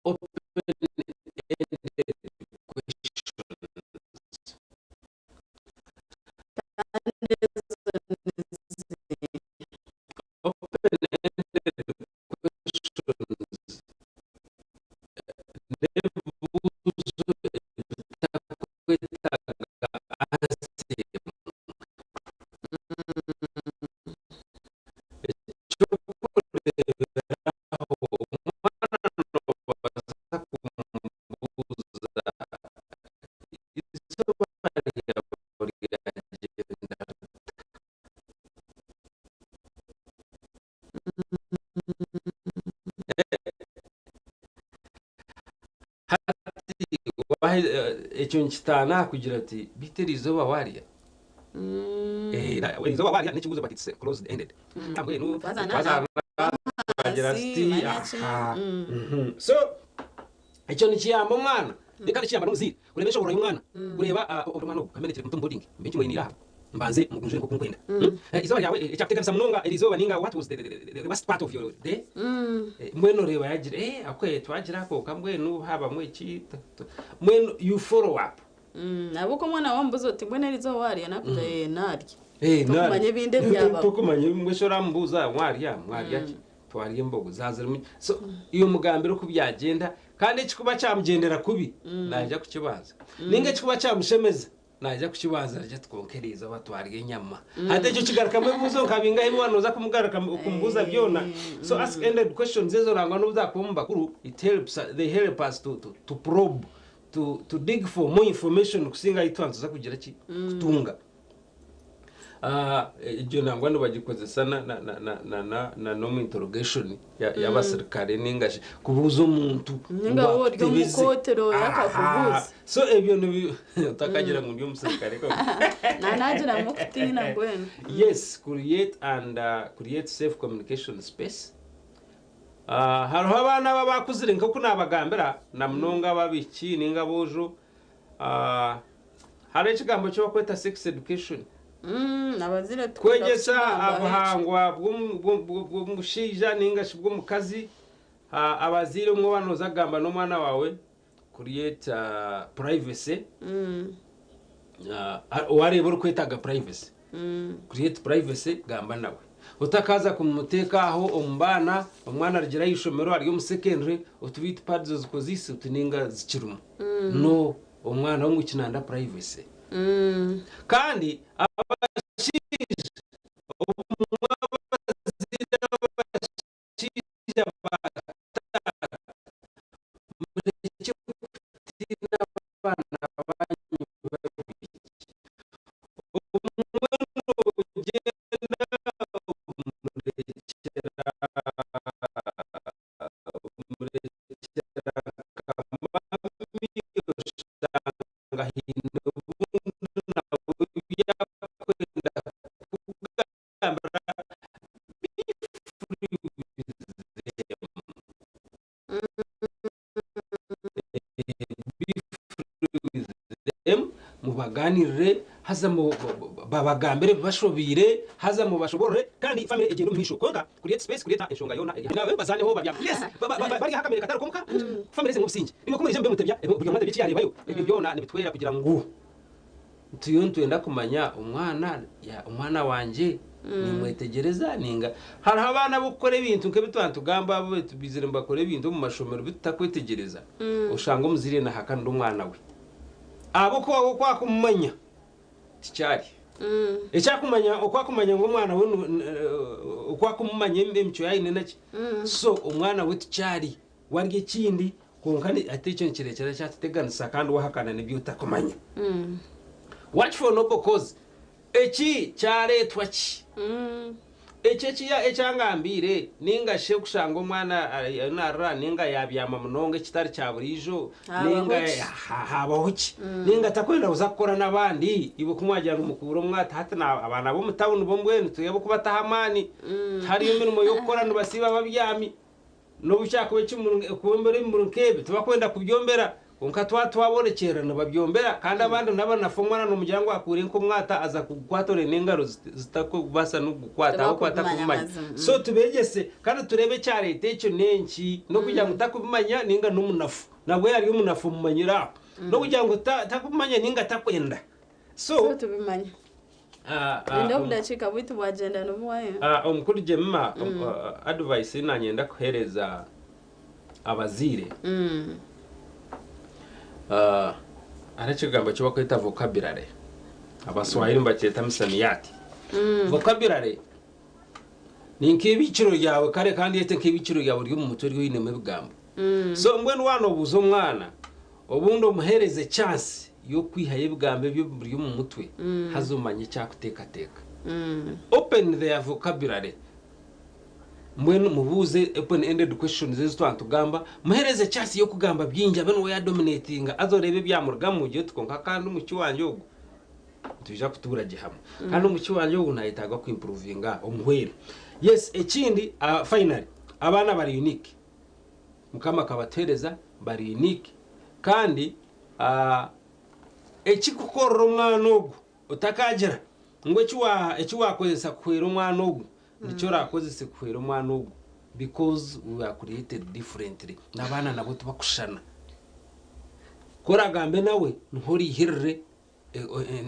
open ended questions. Open ended questions n'ebibuuzo ebitakwetaaga ansa emwe. Eky'okureeberaho, omwana noobaasa kumubuuza eizooba ryawe ryagyenda rita? Hati ekyo nikitaana aha kugira oti beitu eri izooba waarya? Eri izooba waarya n'ekibuuzo but it's closed ended. Mbwenu twazaana twagira tuti aha. So ekyo nikiyamba omwana kandi nikiyamba n'omuzaire kureeba enshoboorora y'omwana kureeba omwana ogu kambe muteho omu boarding mbe nkimwiniire aha mbanze mugunjure nk'oku nkwenda. Eizooba ryawe ekyakuteganisa munonga eri izooba ninga what was the worst part of your day? Mbwenu oreeba yagira eh okay twagira kwonka mbwenu haabamu eki mbwenu you follow up. Ahabw'okuba omwana wamubuuza oti mbwenu eri izooba waarya nakugira eh naarya. Tokumanya ebindi ebyabaho. Tokumanya mbwenu shi oramubuuza mwarya mwarya ki? Twarya embogo zaazirimu ki? So iwe mugambire oku byagyenda kandi ekikuba kyamugyendera kubi naija kukibanza ninga ekikuba kyamushemeza Naija kukibanza arye ati kwonka eriizooba twarya enyama. Hati ekyo kigarukamu ebibuuzo nka bingahi ebi waaba nooza kumugarukamu kumubuuza byona. So ask ended questions ezo nangwa n'obu zaakuba omu bakuru it helps they help us to to to probe to to dig for more information kusinga ahu twaba nituza kugira ki kutunga. Egyo nangwa nibagikozesa na n'omu interrogation y'abasirikare ninga shi kubuuza omuntu Ninga ngu waaba ori omu akutebeze. kooti rooya akakubuuza. So ebyo nibi otakagira ngu ndi omusirikare koko. Naanagiramu okutiina mbwenu. Yes, create and create safe communication space. Hariho abaana abo abakuzire nk'oku naabagambira na munonga ab'abaishiki ninga aboojo Hariho ekigambo eki barikweta sex education. Abazaire tukunda Kwegyesa kukigambaho ekyo. obuhangwa bw'omushaija ninga shi bw'omukazi. Abazaire obumwe waaba nooza kugamba n'omwana waawe, Create privacy. Wareeba orikwetaaga privacy, create privacy, gamba nawe. Otakaaza kumuteeka aho omu baana, omwana arugire aha ishomero ari omu secondary, oti beitu pads ozikozeise oti ninga zikirimu. No, omwana w'omwishiki nayenda privacy. Kandi abashaija obumwe abazaire abashaija ba taata murekye kutiina abaana banyu babiri. Obumwe nogyenda omurekyera omurekyera nka mami oshanga haine obundi nawe ebi akwenda kukugambira be free with them. Be free with them mubaganirire haza babagambire ebibashobeire haza mubashoborore kandi family egyende omu maisho kwonka create space kureeta enshonga yoona eri aha bazaneho barya yes bari aha akamere katari k'omuka family ezirimu obusingye imwe ku murije mube mutebya buri omwe atebye eki yareebayo ebyo byona nibituhwera kugira ngu Turiyo nitwenda kumanya omwana omwana wangye nimwetegyereza ninga hariho abaana ab'okukora ebintu nk'ebi twaba nitugamba abo baizire nibakora ebintu omu mashomero bi tutakwetegyereza oshanga omuzaire naahakanira omwana we ahabw'okuba we oku akumumanya tikyari eki akumanya oku akumanya ngu omwana we oku akumumanya emicwe ye aine naki so omwana we tikyari warya ekindi Kwonka hati ekyo nikirekyera kyatuteganisa kandi wahakana n'ebi otakumanya. Watch for noble cause. Eki kyareetwa ki? Eki eki angambiire ninga shi okushanga omwana ariyo naarira ninga yaabyama munonga ekitari kya buriijo ninga haabaho ki? Ninga takwenda kuza kukora n'abandi iwe ku mwagira ngu mukuure omwata hati abaana b'omu tawuni bo mbwenu tureebe oku bataho amaani tihariyo mirimo y'okukora nibasiiba babyami. N'obu kyakuba ekyombera ebimuri nk'ebi tibakwenda kubyombera, kwonka twaba twaborekyerera nibabyombera. Kandi abandi n'abanafu omwana nomugira ngu akuure nk'omwata aza kugukwata ore n'engaro zitakubaasa n'okugukwata ahabw'okuba Tibakumanya takubimanya. mazima. So tubeegyese kandi tureebe ekyareeta ekyo n'enki, n'okugira ngu takubimanya ninga n'omunafu. Nabwo ari omunafu omumanyire aho. N'okugira ngu takubimanya ninga takwenda. So So tubimanye. Rinda obudakiika bwaitu bwagyenda nibuhwayo. Omukuru Jemima, advice ei nanyenda kuheereza abazaire, hariho ekigambo eki barikweta vocabulary, abaswahili nibakyeta misamiati. Vocabulary ni nk'eibiikiro ryawe kare kandi ete nk'eibiikiro ryawe ry'omu mutwe eri oinemu ebigambo. So mbwenu waaba noobuuza omwana, Obundi omuheereze chance y'okwihayo ebigambo ebyo ebimuri omu mutwe haza omanye eki arikuteekateeka. Open their vocabulary. Mbwenu mubuuze open ended questions ezi twaba nitugamba, muheereze chance y'okugamba bingi abe niwe yadominatinga haza oreebe ebyamurugamu ogire oti kwonka kandi omuki wangye ogu nitwija kutuura gye hamwe. Kandi omuki wangye ogu nayetaaga kuimprovinga omuhwere. Yes, ekindi finally, abaana bari unique. Mukama akabatuhereza bari unique kandi ekikukorera omwana ogu otakagira ngu eki wakozesa kuhwera omwana ogu nikyo orakozese kuhwera omwana ogu because we are created differently n'abaana nabo tibakushushana. Ku oragambe nawe niho oraihirire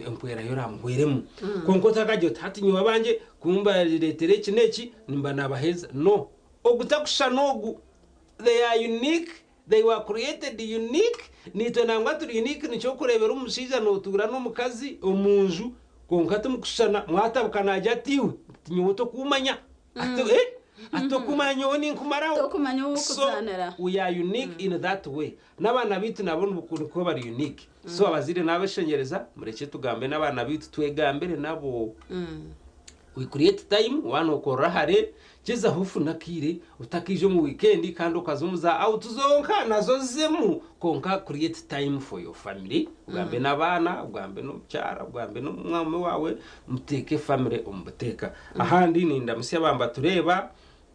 empwera ei oraamuhweremu. Kwonka otakagira oti hati nyowe abangye ku mbareetera eki n'eki nimba naabaheeza. No. Ogu takushushana ogu. They are unique, they were created unique, naitwe nangwa turi unique nikyo orikureebera omushaija nootuura n'omukazi omu nju kwonka timukushushana, mwatabuka naagira ati iwe nyowe tokuumanya. Ati eh ati okumanya nyowe ninkumaraho. Tokumanya ou So okuzaanira. we are unique in that way. N'abaana baitu nabo nikwo bari unique. So abazaire nabeshengyereza murekye tugambe n'abaana baitu twegambire nabo. We create time waaba nokorera hare gyezaho ofune akaire otakaija omu weekend kandi okaza omu za out zonka nazo ozemu kwonka create time for your family ogambe n'abaana ogambe n'omukyara ogambe n'omwami waawe muteeke family omu buteeka. Ahandi nindamutsya abaaba nibatureeba.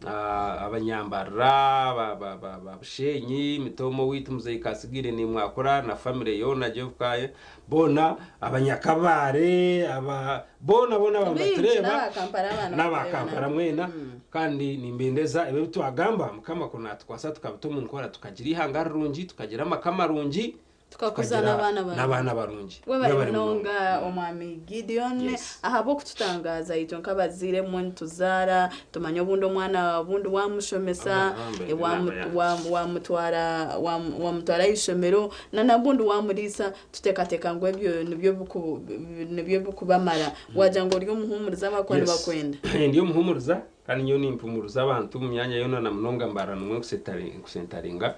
Abanyambarara, ba Bushenyi, Mitooma owaitu Muzeeyi Kasigiire nimwakura na famire yoona Jevukaye, boona Abanyakabaare, aba boona boona aba Baingi nibatureeba n'aba Kampala abaana n'aba bakureeba Kampala nabo. mwena kandi nimbendeza ebi ebi twagamba Mukama ku naatukwasa tukabita omu nkora tukagira eihanga rirungi, tukagira amaka marungi, Tukakuza tukagira n'abaana barungi. n'abaana barungi. Webare Mwebare munonga. munonga omwami Gideon ahabw'okututangaza itwe nk'abazaire mwe nituzaara tumanya obundi omwana obundi wamushomesa Abagambe, enamba wamutwara wamutwara aha ishomero na nabundi wamuriisa tuteekateeka ngu ebyo nibyo biku nibyo bikubamara wagira ngu ori omuhuumuriza abakuba nibakwenda. Ndi omuhuumuriza Kandi nyowe nimpumuruza abantu omu myanya yoona na munonga mbarara nimwo nkusentaringa.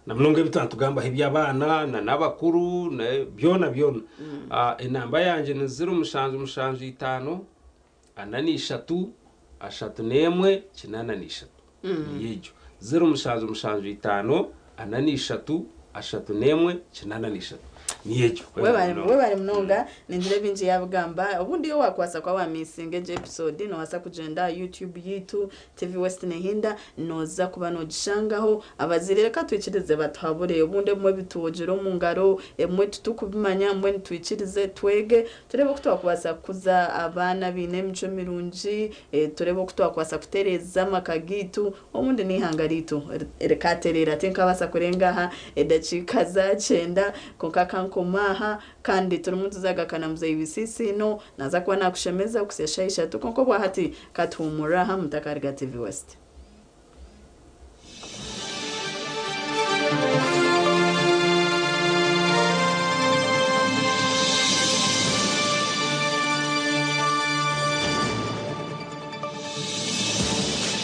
Na munonga ebi twatugambaho eby'abaana na n'abakuru byona byona. Enamba yangye ni 0 7 7 5 43 31 83. Niyo egyo. 0 7 7 5 43 31 83. Niyo egyo. Webare webare munonga ningira ebingi yabigamba obundi yo wakwasa kuba wamissinga egyo episode nobasa kugyenda aha YouTube yitu TV West Nehinda noza kuba nogishangaho abazaire reka twikirize batuhabure obundi ebimwe bitwogyera omu ngaro ebimwe titukubimanya mbwenu twikirize twege turebe oku twakubaasa kukuza abaana abaine emicwe mirungi turebe oku twakubaasa kutereeza amaka gaitu Obundi n'eihanga riitu rikatereera tinkabaasa kurenga aha edakiika zakyenda kwonka kankome aha kandi turimu nituza na muzeeyi Bisiisiino naaza kuba naakushemeza kuhitsya shaaha ishatu kwonka obwahati katuhuumurire aha mutakariga TV West.